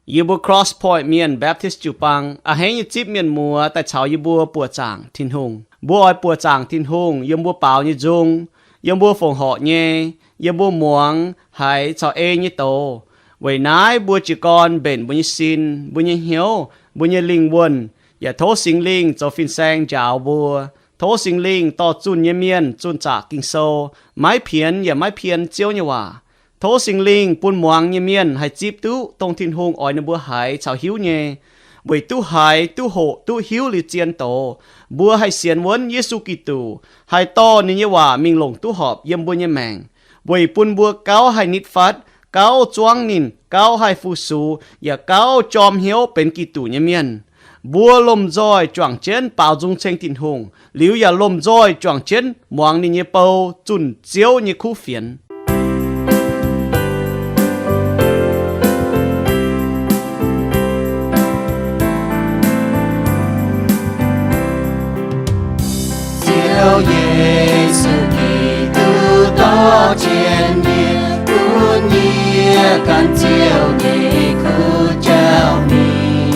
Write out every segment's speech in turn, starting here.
Yie mbuo Cross Point Mienh Baptist jiu-baang a'hneiv nyei zipv mienh muoz daaih caux yie mbuo buoqc zaangc Tin-Hungh. Mbuo oix buoqc zaangc Tin-Hungh yiem mbuo baaux nyei nzung, yiem mbuo fongc horc nyei, yiem mbuo muangx haiz caux ei nyei doz. Weic naaiv mbuo jiez gorn mbenc mbuo nyei sin, mbuo nyei hnyouv, mbuo nyei lingh wuonh, yaac tov Singx Lingh zoux fin-saeng njaaux mbuo. Tov Singx Lingh dorh zunh nyei mienh zunh zaqc Ging-Sou, maiv pienx yaac maiv pien Ziouv nyei waac. Tov Singx Lingh bun muangx nyei mienh haih zipv duqv dongh Tin-Hungh oix ninh mbuo haiz caux hiuv nyei, weic duqv haiz, duqv hoqc, duqv hiuv liuz zien doz, mbuo haih sienx wuonv Yesu Giduc, haih dorh ninh nyei waac mingh longc duqv horpc yiem mbuo nyei maengc, weic bun mbuo gauh haih nitv fatv, gauh zuangv ninh, gauh haih fu-sux, yaac gauh jorm hnyouv benx Giduc nyei mienh. Mbuo lomh nzoih juangc jienv baaux nzung ceng Tin-Hungh, liuz yaac lomh nzoih juangc jienv muangx ninh nyei bou, zunh Ziouv nyei kuv fienx. Ziouv Yesu Giduc dorh jienv yie, gunv yie gan Ziouv nyei kuv jauv mingh.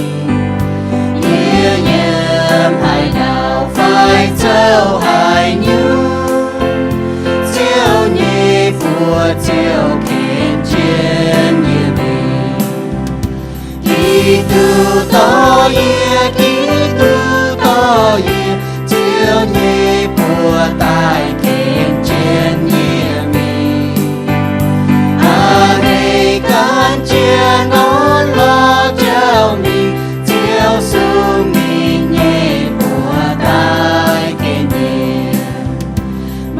Yie yiem haaix lauh fai zouv haaix nyungc, Ziouv nyei buoz-zaux ken jienv yie mingh. Giduc dorh yie, Giduc dorh yie, Ziouv nyei buoz-zaux daaih ken jienv yie mingh. A'hneiv gan jienv orn-lorqc jauv mingh, Ziouv sung ninh nyei buoz-zaux daaih ken yie.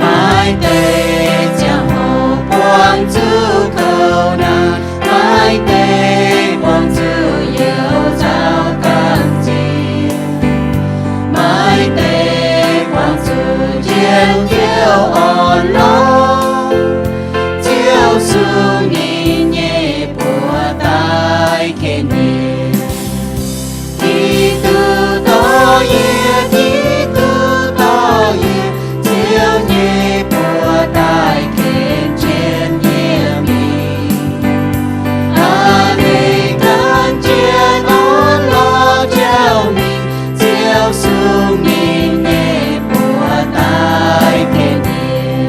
Maaih deix ziangh hoc buangh zuqc kouv naanc, maaih deix buangh zuqc youc nzauh gamh nziex, maaih deix buangh zuqc njien-youh orn-lorqc. Ziouv sung ninh nyei buoz-zaux daaih ken yie. Giduc dorh yie, Giduc dorh yie, Ziouv nyei buoz-zaux daaih ken jienv yie mingh. A'hneiv gan jienv orn-lorqc jauv mingh, Ziouv sung ninh nyei buoz-zaux daaih ken yie.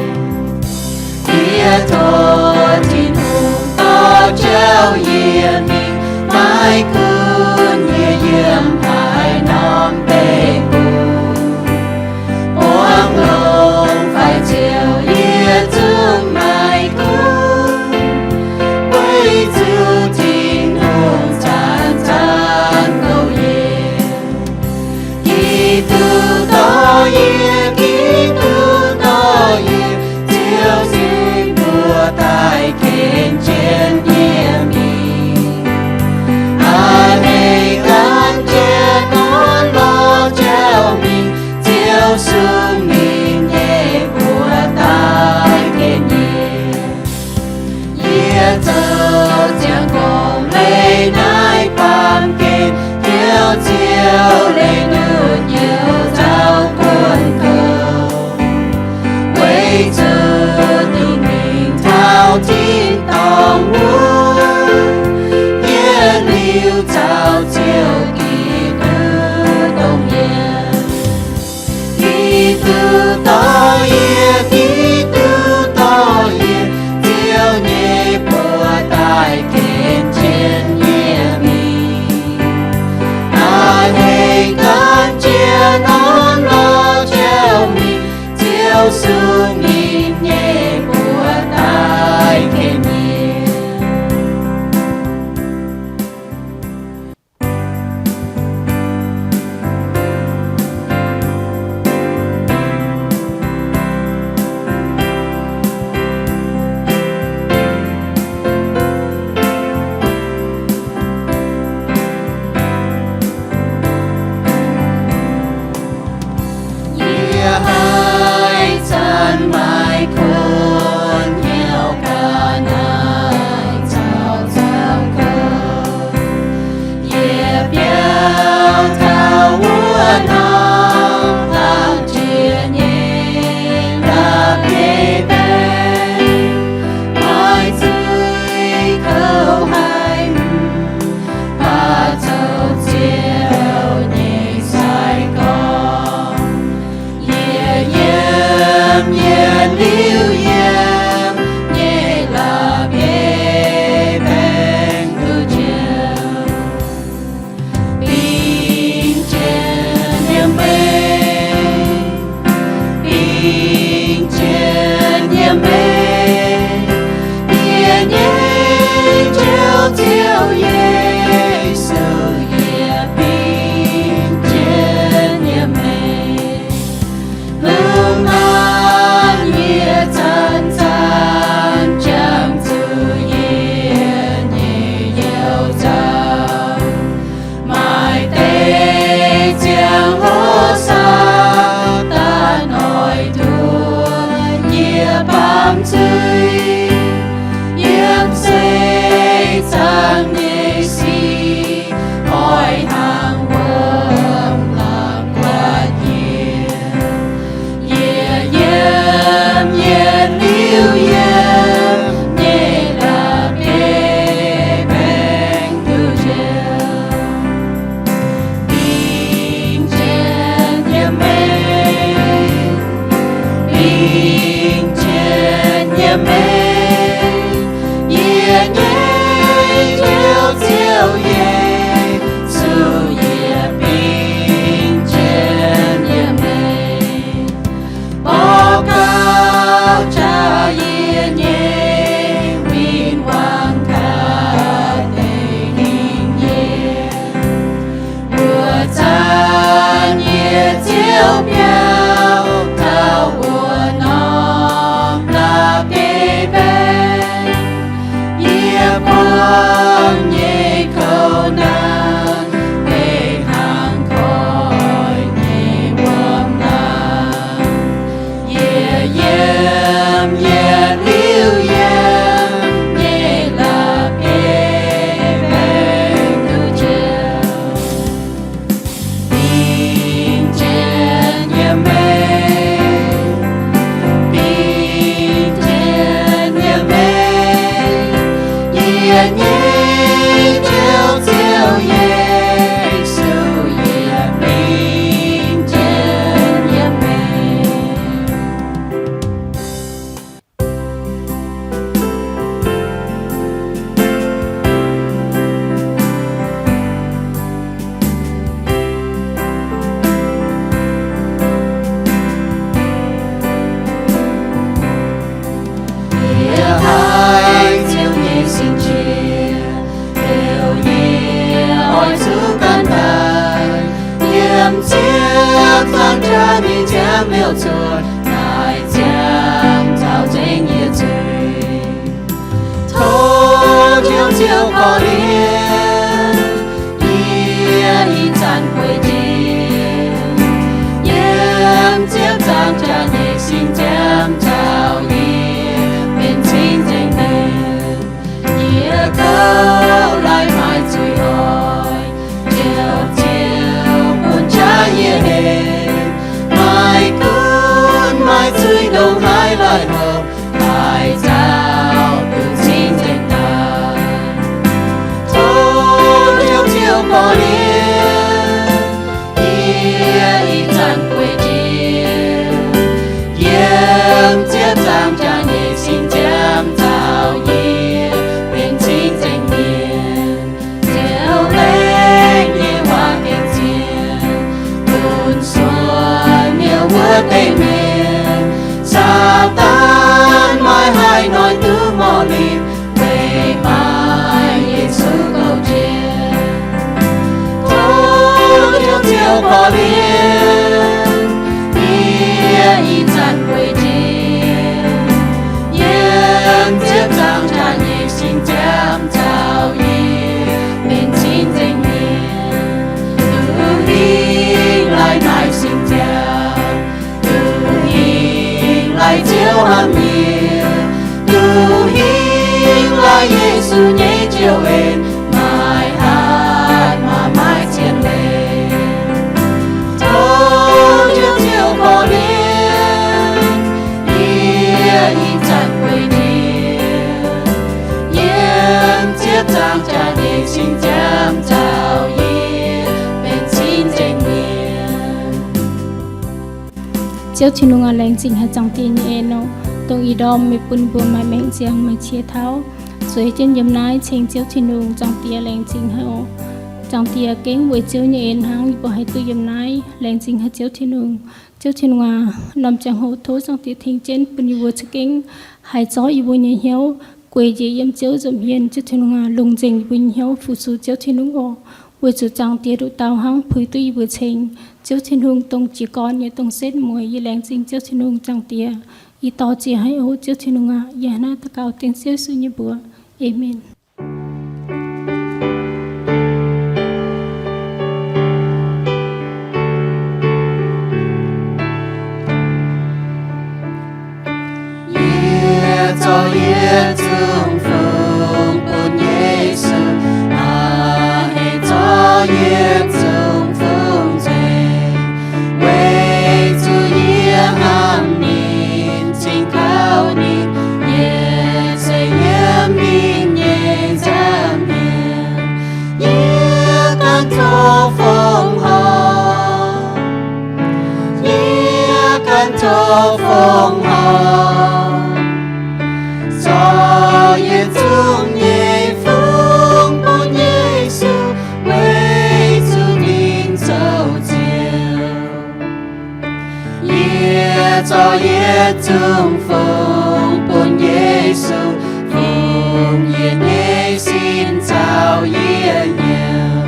Yie tov Tin-Hungh dorh jauv yie mingh, maiv gunv yie yiem haaix norm deic-bung, buangh longx fai ziouc yie zungv maiv gunv, weic zuqc Tin-Hungh zanc-zanc ngouh yie. Giduc dorh yie, Giduc dorh yie, Ziouv nyei buoz-zaux daaih ken jienv yie mingh. A'hneiv gan jienv orn-lorqc jauv mingh, Ziouv sung ninh nyei buoz-zaux daaih ken yie. Yie zoux ziangh gorngv leiz naaiv baamh gen, hnyouv ziouc leih nduqc youc nzauh buonc kouv. Weic zuqc dingc mingh taux tin-dorngh wuov, yietc liuz caux Ziouv Giduc dongh yie. Giduc dorh yie, Giduc dorh yie, Ziouv nyei buoz-zaux daaih ken jienv yie mingh. A'hneiv gan jienv orn-lorqc jauv mingh, Ziouv sung ninh nyei buoz-zaux daaih ken yie. cuotv daaih ziangh zaux nzengc yie zuiz. Tov Ziouv korv-lienh yie ih zanc gueic njiec, yiem ziepc nzaangc jaax-nyeic singx ziangh zaux yie benx cing nzengc mienh. Yie kouv lai maaih zuiz oix, Ziouv, Ziouv bun qaqv yie hec, maaih gunv maaih zuiz ndongc haaix lai horpc, daaih nzauh duqv cing nzengc daaih. Tov Ziouv, Ziouv korv-lienh yie ih zanc gueic njiec, yiem ziepc nzaangc jaax-nyeic singx ziangh zaux yie benx cing nzengc mienh. Ziouv, lengh nyei waac gengh zien, bun suonc nyei wuov deix mienh, Saadaan maiv haih hnoi duqv morh liuz, weic maaih Yesu kouv jiex. Tov Ziouv, Ziouv korv-lienh yie ih zanc gueic njiec, yiem ziepc nzaangc jaax-nyeic singx ziangh zaux yie benx cing nzengc mienh. Duqv hingh lai naaic singx ziangh, duqv hingh lai Ziouv hnamv yie, duqv hingh lai Yesu nyei jouh en, maaih hatc maaih maaih cien leiz. Tov Ziouv, Ziouv korv-lienh yie ih zanc gueic njiec, yiem ziepc nzaangc jaax-nyeic singx ziangh zaux yie benx cing nzengc mienh. Ziouv Tin-Hungh aac, laengz zingh haic Zaangc Diex nyei en oc, dongh ih ndorm meih bun mbuo maaih maengc nziang, maaih qiex tauv zueiz jienv yiem naaiv ceng Ziouv Tin-Hungh. Zaangc Diex, laengz zingh haic oc. Zaangc Diex, gengh weic Ziouv nyei en hnangv yie mbuo haih duqv yiem naaiv. Laengz zingh haic Ziouv Tin-Hungh. Ziouv Tin-Hungh aac, norm ziangh hoc tov Zaangc Diex tengx jienv bun yie mbuo za'gengh haih zorqv yie mbuo nyei hnyouv gueic njiec yiem Ziouv nza'hmien. Ziouv Tin-Hungh aac, longc nzengc yie mbuo nyei hnyouv fu-sux Ziouv Tin-Hungh oc. Weic zuqc Zaangc Diex nduqc dauh hnangv puix duqv yie mbuo ceng. Ziouv Tin-Hungh, dongh jiez gorn nyei, dongh setv mueiz. Yie laengz zingh Ziouv Tin-Hungh, Zaangc Diex. Yie dor-ziec haic oc, Ziouv Tin-Hungh aac. Yie hnangv naaiv daux gaux dengv Ziouv Yesu nyei mbuox. Aamen. Yie zorqv yie zungv fungx bun Yesu, maaih heix zorqv yie zungv fungx nzengc. Weic zuqc yie hnamv ninh, cingx kaux ninh, yie se yiem ninh nyei nza'hmien. Yie ganh tov fongc horc, yie ganh tov fongc horc, zorqv yie zungv nyei fungx bun Yesu, weic zuqc ninh zoux Ziouv. Yie zorqv yie zungv fungx bun Yesu, fungx yie nyei sin caux yie nyiemc,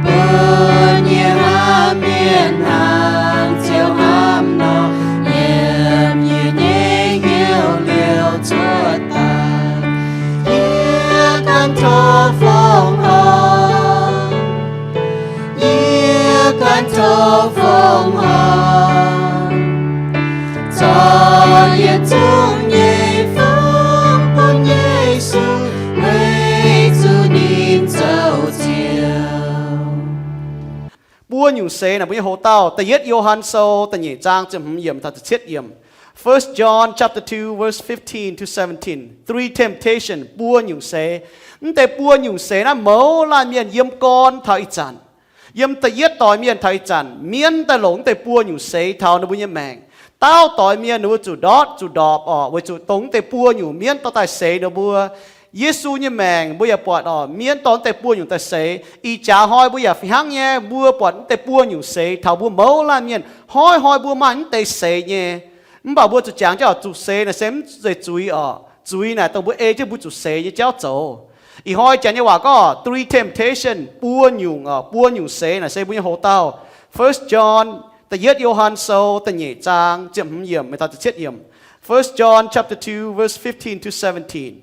bun yie hnamv mienh hnangv Ziouv hnamv nor, yiem yie nyei hnyouv liouh cuotv daaih. Yie ganh tov fongc horc, yie ganh tov fongc horc, zorqv yie zungv nyei fungx bun Yesu, weic zuqc ninh zoux Ziouv. Buo nyungc seix naaic mbuo nyei hoc-dauh, da'yietv Yo^han Sou da'nyeic zaang ziepc hmz yiemc taux ziepc cietv yiemc. First John chapter two, verse fifteen to seventeen. Three temptation, buo nyungc seix. Mv deix buo nyungc seix naaiv mouz laanh mienh yiem gorn taux ih zanc, yiem da'yietv doix mienh taux ih zanc, mienv daaih longc mv deix buo nyungc seix taux ninh mbuo nyei maengc. Daauv doix mienh ninh mbuo zuqc ndortv zuqc ndorpc orqc, weic zuqc dongh mv deix buo nyungc mienv dorh daaih seix ninh mbuo. Yesu nyei maengc mbuo yaac buatc orqc, mienv dorh mv deix buo nyungc daaih seix. Ih jaax hnoi mbuo yaac fih hnangv nyei, mbuo buatc mv deix buo nyungc seix taux mbuo mouz laanh mienh. Hnoi-hnoi mbuo maaih mv deix seix nyei. Mv baac mbuo zuqc jangx jienv orqc, zuqc seix naaic se mv zeiz zuiz orqc. Zuiz naaic dongh mbuo ei jienv mbuo zuqc seix nyei jauv zoux. Ih hnoi janx nyei waac gorngv three temptation, buo nyungc orqc, buo nyungc seix naaic se mbuo nyei hoc-dauh. First John Da'yietv Yo^han Sou da'nyeic zaang ziepc hmz yiemc mingh taux ziepc cietv yiemc. First John chapter two, verse fifteen to seventeen.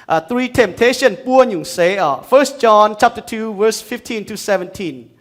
Uh, three temptation, buo nyungc seix oc. First John chapter two, verse fifteen to seventeen.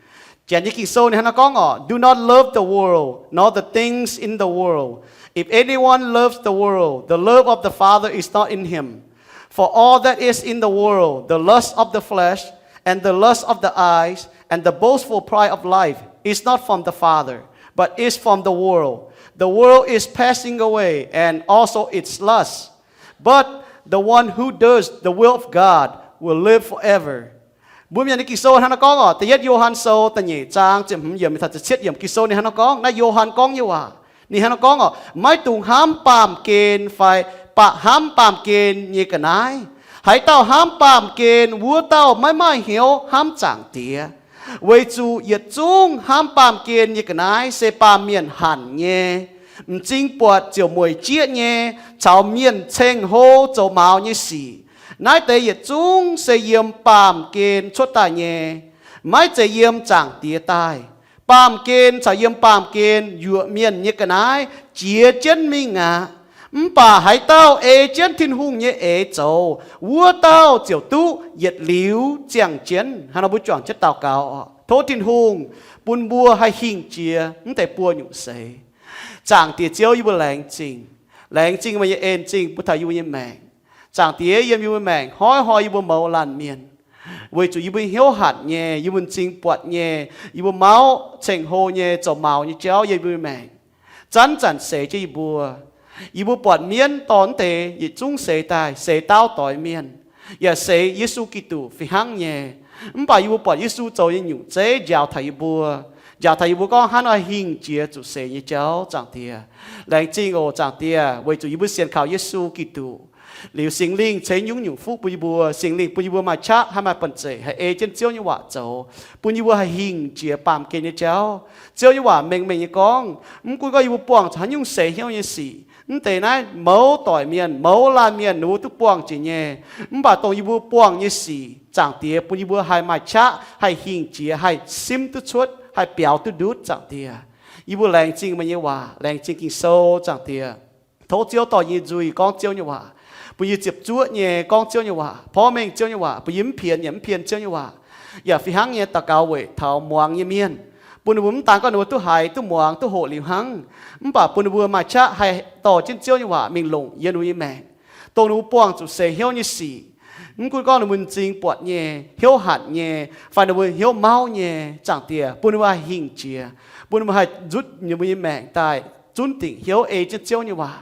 Janx nyei Ging-Sou ninh hnangv naaiv gorngv oc, "Do not love the world, nor the things in the world. If anyone loves the world, the love of the Father is not in him. For all that is in the world, the lust of the flesh, and the lust of the eyes, and the boastful pride of life, is not from the Father, but is from the world. The world is passing away, and also its lust. But the one who does the will of God will live forever." Mbuo Mienh nyei Ging-Sou hnangv naaiv gorngv oc, da'yietv Yo^han Sou da'nyeic zaang ziepc hmz yiemc mingh taux ziepc cietv yiemc. Ging-Sou ninh hnangv naaiv gorngv, naaiv Yo^han gorngv nyei waac. Ninh hnangv naaiv gorngv oc, maiv dungx hnamv baamh gen fai baac hnamv baamh gen nyei ga'naaiv. Haaix dauh hnamv baamh gen, wuov dauh maiv maaih hnyouv hnamv Zaangc Diex. Weic zuqc yietc zungv hnamv baamh gen nyei ga'naaiv se baamh mienh hanc nyei, m'zing buatc ziouc mueic jieqv nyei, caux mienh ceng-hlo zoux maux nyei sic. Naaiv deix yietc zungv se yiem baamh gen cuotv daaih nyei, maiv zeiz yiem Zaangc Diex daaih. Baamh gen caux yiem baamh gen yuoqc mienh nyei ga'naaiv jiex jienv mingh aqv. Mv baac haaix dauh ei jienv Tin-Hungh nyei eix zoux, wuov dauh ziouc duqv yietc liuz ziangh jienv. Hnangv nor mbuo juangc jienv daux gaux oc. Tov Tin-Hungh bun mbuo haih hingh jiex mv deix buo nyungc seix. Zaangc Diex Ziouv, yie mbuo laengz zingh. Laengz zingh meih nyei en zingh bun taux yie mbuo nyei maengc. Zaangc Diex, yiem yie mbuo maengc hnoi-hnoi yie mbuo mouz laanh mienh, weic zuqc yie mbuo hnyouv hanc nyei, yie mbuo m'zing buatc nyei, yie mbuo mauv ceng-hlo nyei, zoux maux nyei jauv yiem yie mbuo maengc zanc-zanc seix jienv yie mbuo. Yie mbuo buatc mienv dorh mv deix yietc zungv seix daaih, seix daauv doix mienh, yaac seix Yesu Giduc fih hnangv nyei. Mv baac yie mbuo buatc Yesu zoux nyei nyungc zeiv njaaux taux yie mbuo, njaaux taux yie mbuo gorngv hnangv nor hingh jiex zuqc seix nyei jauv, Zaangc Diex. Laengz zingh oc, Zaangc Diex, weic zuqc yie mbuo sienx kaux Yesu Giduc. Liuz Singx Lingh ceix nyungc-nyungc fuqv bun yie mbuo. Singx Lingh bun yie mbuo maaih qaqv haih maaih banh-zeic haih ei jienv Ziouv nyei waac zoux, bun yie mbuo haih hingh jiex baamh gen nyei jauv. Ziouv nyei waac mengh mengh nyei gorngv, mv gunv gorngv yie mbuo buangh zuqc haaix nyungc seix hnyouv nyei sic, mv deix naaiv mouz doic mienh, mouz laanh mienh ninh mbuo duqv buangh jiex nyei. Mv baac dongh yie mbuo buangh nyei sic, Zaangc Diex, bun yie mbuo haih maaih qaqv haih hingh jiex, haih simv duqv cuotv, haih biaux duqv ndutv, Zaangc Diex. Yie mbuo laengz zingh meih nyei waac, laengz zingh Ging-Sou, Zaangc Diex. Tov Ziouv dorh yie nyei nzuih gorngv Ziouv nyei waac, bun yie ziepc zuoqv nyei gorngv Ziouv nyei waac, porv mengh Ziouv nyei waac, bun yie mv pienx yaac mv pien Ziouv nyei waac. Yaac fih hnangv nyei daux gaux weic taux muangx nyei mienh, bun ninh mbuo mv daan gorngv ninh mbuo duqv haiz duqv muangx duqv hoqc liuz hnangv, mv baac bun ninh mbuo maaih qaqv haih dorh jienv Ziouv nyei waac mingh longc yiem ninh mbuo nyei maengc. Dongh ninh mbuo buangh zuqc seix hnyouv nyei sic, mv gunv gorngv ninh mbuo m'zing buatc nyei, hnyouv hanc nyei, fai ninh mbuo hnyouv mauv nyei, Zaangc Diex, bun ninh mbuo haih hingh jiex, bun ninh mbuo haih nzutv ninh mbuo nyei maengc daaih zunv dingc hnyouv ei jienv Ziouv nyei waac,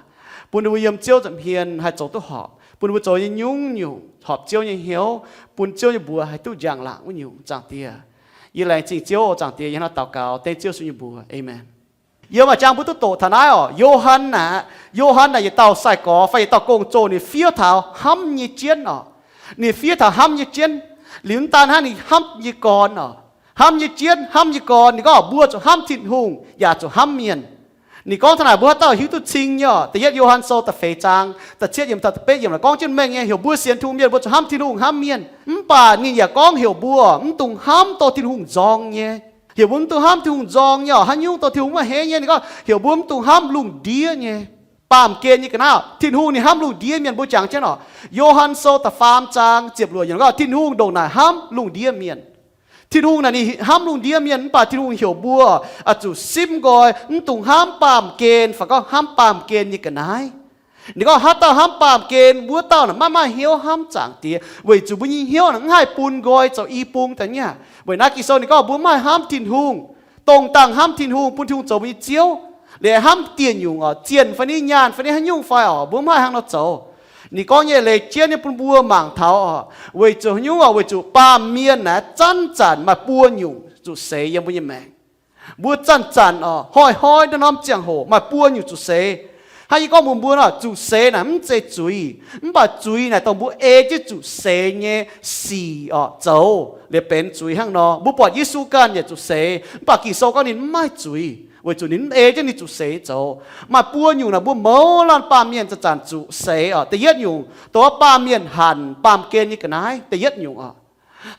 bun ninh mbuo yiem Ziouv nza'hmien haih zoux duqv horpc, bun ninh mbuo zoux nyei nyungc-nyungc horpc Ziouv nyei hnyouv, bun Ziouv nyei mbuox haih duqv njang-laangc wuov nyungc, Zaangc Diex. Yie laengz zingh Ziouv oc, Zaangc Diex, yie hnangv naaiv daux gaux dengv Ziouv Yesu nyei mbuox. Aamen. Yiem maaih jangx mbuo duqv doqc taux naaiv oc, Yo^han naaic, Yo^han naaic yietc dauh sai-gorx fai yietc dauh gong-zoh, ninh fiev taux hnamv nyei jienv oc. Ninh fiev taux hnamv nyei jienv. Liuz mv daan hnangv, ninh hnamv nyei gorn oc. Hnamv nyei jienv, hnamv nyei gorn. Ninh gorngv mbuo zuqc hnamv Tin-Hungh yaac zuqc hnamv mienh. Ninh gorngv taux naaic mbuo haaix dauh hiuv duqv cing nyei oc. Da'yietv Yo^han Sou da'feix zaang da'cietv yiemc taux da'betv yiemc naaic gorngv jienv mengh nyei, heuc mbuo sienx Tin-Hungh mienh mbuo zuqc hnamv Tin-Hungh hnamv mienh. Mv baac ninh yaac gorngv heuc mbuo mv dungx hnamv dorh Tin-Hungh nzorng nyei. Heuc mbuo mv dungx hnamv Tin-Hungh nzorng nyei oc, haaix nyungc dorh Tin-Hungh maiv heiv nyei. Ninh gorngv heuc mbuo mv dungx hnamv lungh ndiev nyei, baamh gen nyei ga'naaiv. Tin-Hungh ninh hnamv lungh ndiev mienh, mbuo jangx jienv oc. Yo^han Sou da'faam zaang ziepc luoqc yiemc gorngv Tin-Hungh ndongc naaic hnamv lungh ndiev mienh. Tin-Hungh naaic ninh hnamv lungh ndiev mienh, mv baac Tin-Hungh heuc mbuo oix zuqc simv nqoi, mv dungx hnamv baamh gen, fai gorngv hnamv baamh gen nyei ga'naaiv. Ninh gorngv haaix dauh hnamv baamh gen, wuov dauh naaic maiv maaih hnyouv hnamv Zaangc Diex, weic zuqc mbuo nyei hnyouv naaic mv haih bun nqoi zoux i bung daaih nyei aqv. Weic naaiv Ging-Sou ninh gorngv mbuo mv haih hnamv Tin-Hungh, dongh dangh hnamv Tin-Hungh, bun Tin-Hungh zoux mbuo nyei Ziouv, liuz hnamv dieh nyungc oc, zienh fai niv, nyaanh fai niv, haaix nyungc fai oc, mbuo mv haih hnangv nor zoux. Ninh gorngv nyei leiz jienv nyei bun mbuo mangc taux oc, weic zuqc haaix nyungc oc, weic zuqc baamh mienh naaic zanc-zanc maaih buo nyungc zuqc seix yiem mbuo nyei maengc. Mbuo zanc-zanc oc, hnoi-hnoi ndorm-ndorm ziangh hoc maaih buo nyungc zuqc seix. Hnangv yie gorngv mbuox mbuo nor, zuqc seix naaic mv zeiz zuiz, mv baac zuiz naaic dongh mbuo ei jienv zuqc seix nyei sic oc zoux liuz benx zuiz hnangv nor. Mbuo buatc Yesu ganh yaac zuqc seix, mv baac Ging-Sou gorngv ninh mv maaih zuiz, weic zuqc ninh mv ei jienv ninh zuqc seix zoux. Maaih buo nyungc naaic mbuo mouz laanh baamh mienh zanc-zanc zuqc seix oc. Da'yietv nyungc, dongh baamh mienh hanc baamh gen nyei ga'naaiv. Da'yietv nyungc oc,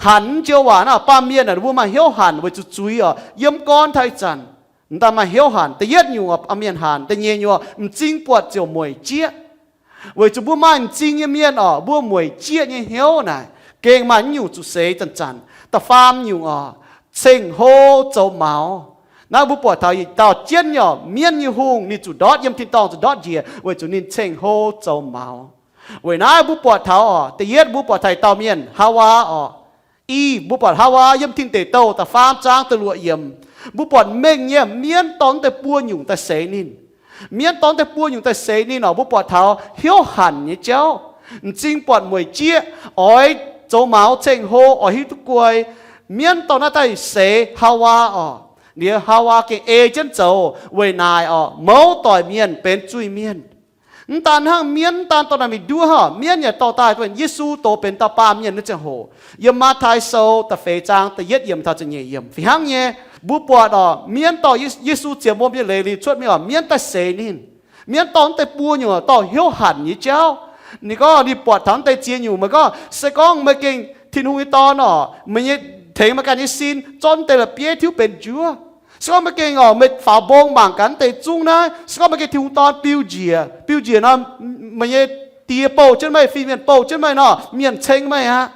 hanc joux waac naaic, baamh mienh naaic mbuo maaih hnyouv hanc weic zuqc zuiz oc, yiem gorn taux ih zanc. M'daaih maaih hnyouv hanc. Da'yietv nyungc, mienh hanc. Da'nyeic nyungc, m'zing buatc ziouc mueic jieqv. Weic zuqc mbuo maaih m'zing nyei mienh oc, mbuo mueic jieqv nyei hnyouv naaic, gengh maaih nyungc zuqc seix zanc-zanc. Da'faam nyungc oc, ceng-hlo zoux maux. Naaiv mbuo buatc taux yietc dauh jienv nyei oc, mienv nyei hungh, ninh zuqc ndortv yiem tin-dorngh, zuqc ndortv njiec weic zuqc ninh ceng-hlo zoux maux. Weic naaiv mbuo buatc taux oc, da'yietv mbuo buatc taux dauh mienh, Haawaa oc. I, mbuo buatc Haawaa yiem Tin Deic Douh da'faam zaang da'luoqc yiemc. Mbuo buatc mengh nyei mienv dorh deix buo nyungc daaih seix ninh. Mienv dorh deix buo nyungc daaih seix ninh oc, mbuo buatc taux hnyouv hanc nyei jauv. M'zing buatc mueic jieqv, oix zoux maux ceng-hlo, oix hiuv duqv guai. Mienv dorh naaiv daaih seix Haawaa oc. Liuz Haawaa gengh ei jienv zoux. Weic naaic oc, mouz doic mienh benx zuiz-mienh. Mv daan hnangv, mienv mv daan dorh naaiv mingh nduov oc, mienv yaac dorh daaih, Yesu doz benx dauh baamh mienh nyei ziangh hoc, yiem Matv^taai Sou da'feix zaang da'yietv yiemc taux da'nyeic yiemc fih hnangv nyei. Mbuo buatc oc, mienv dorh Yesu zienx wuom nyei leiz liuz cuotv mingh oc, mienv daaih seix ninh. Mienv dorh naaiv deix buo nyungc dorh hnyouv hanc nyei jauv. Ninh gorngv ninh buatc taux naaiv deix ziex nyungc, meih gorngv se gorngv meih gengh Tin-Hungh nyei Dorn oc, meih nyei, tengx meih ganh nyei sin zorqv naaiv deix la'bieiv tiuv benx njuov. Se gorngv meih gengh oc, meih faaux mbong mangc gaax naaiv deix zungv naaiv, se gorngv meih gengh Tin-Hungh Dorn biux njiec, biux njiec nor, meih nyei Die bouh jienv meih, fin-mienh bouh jienv meih nor, mienh ceng meih aqv.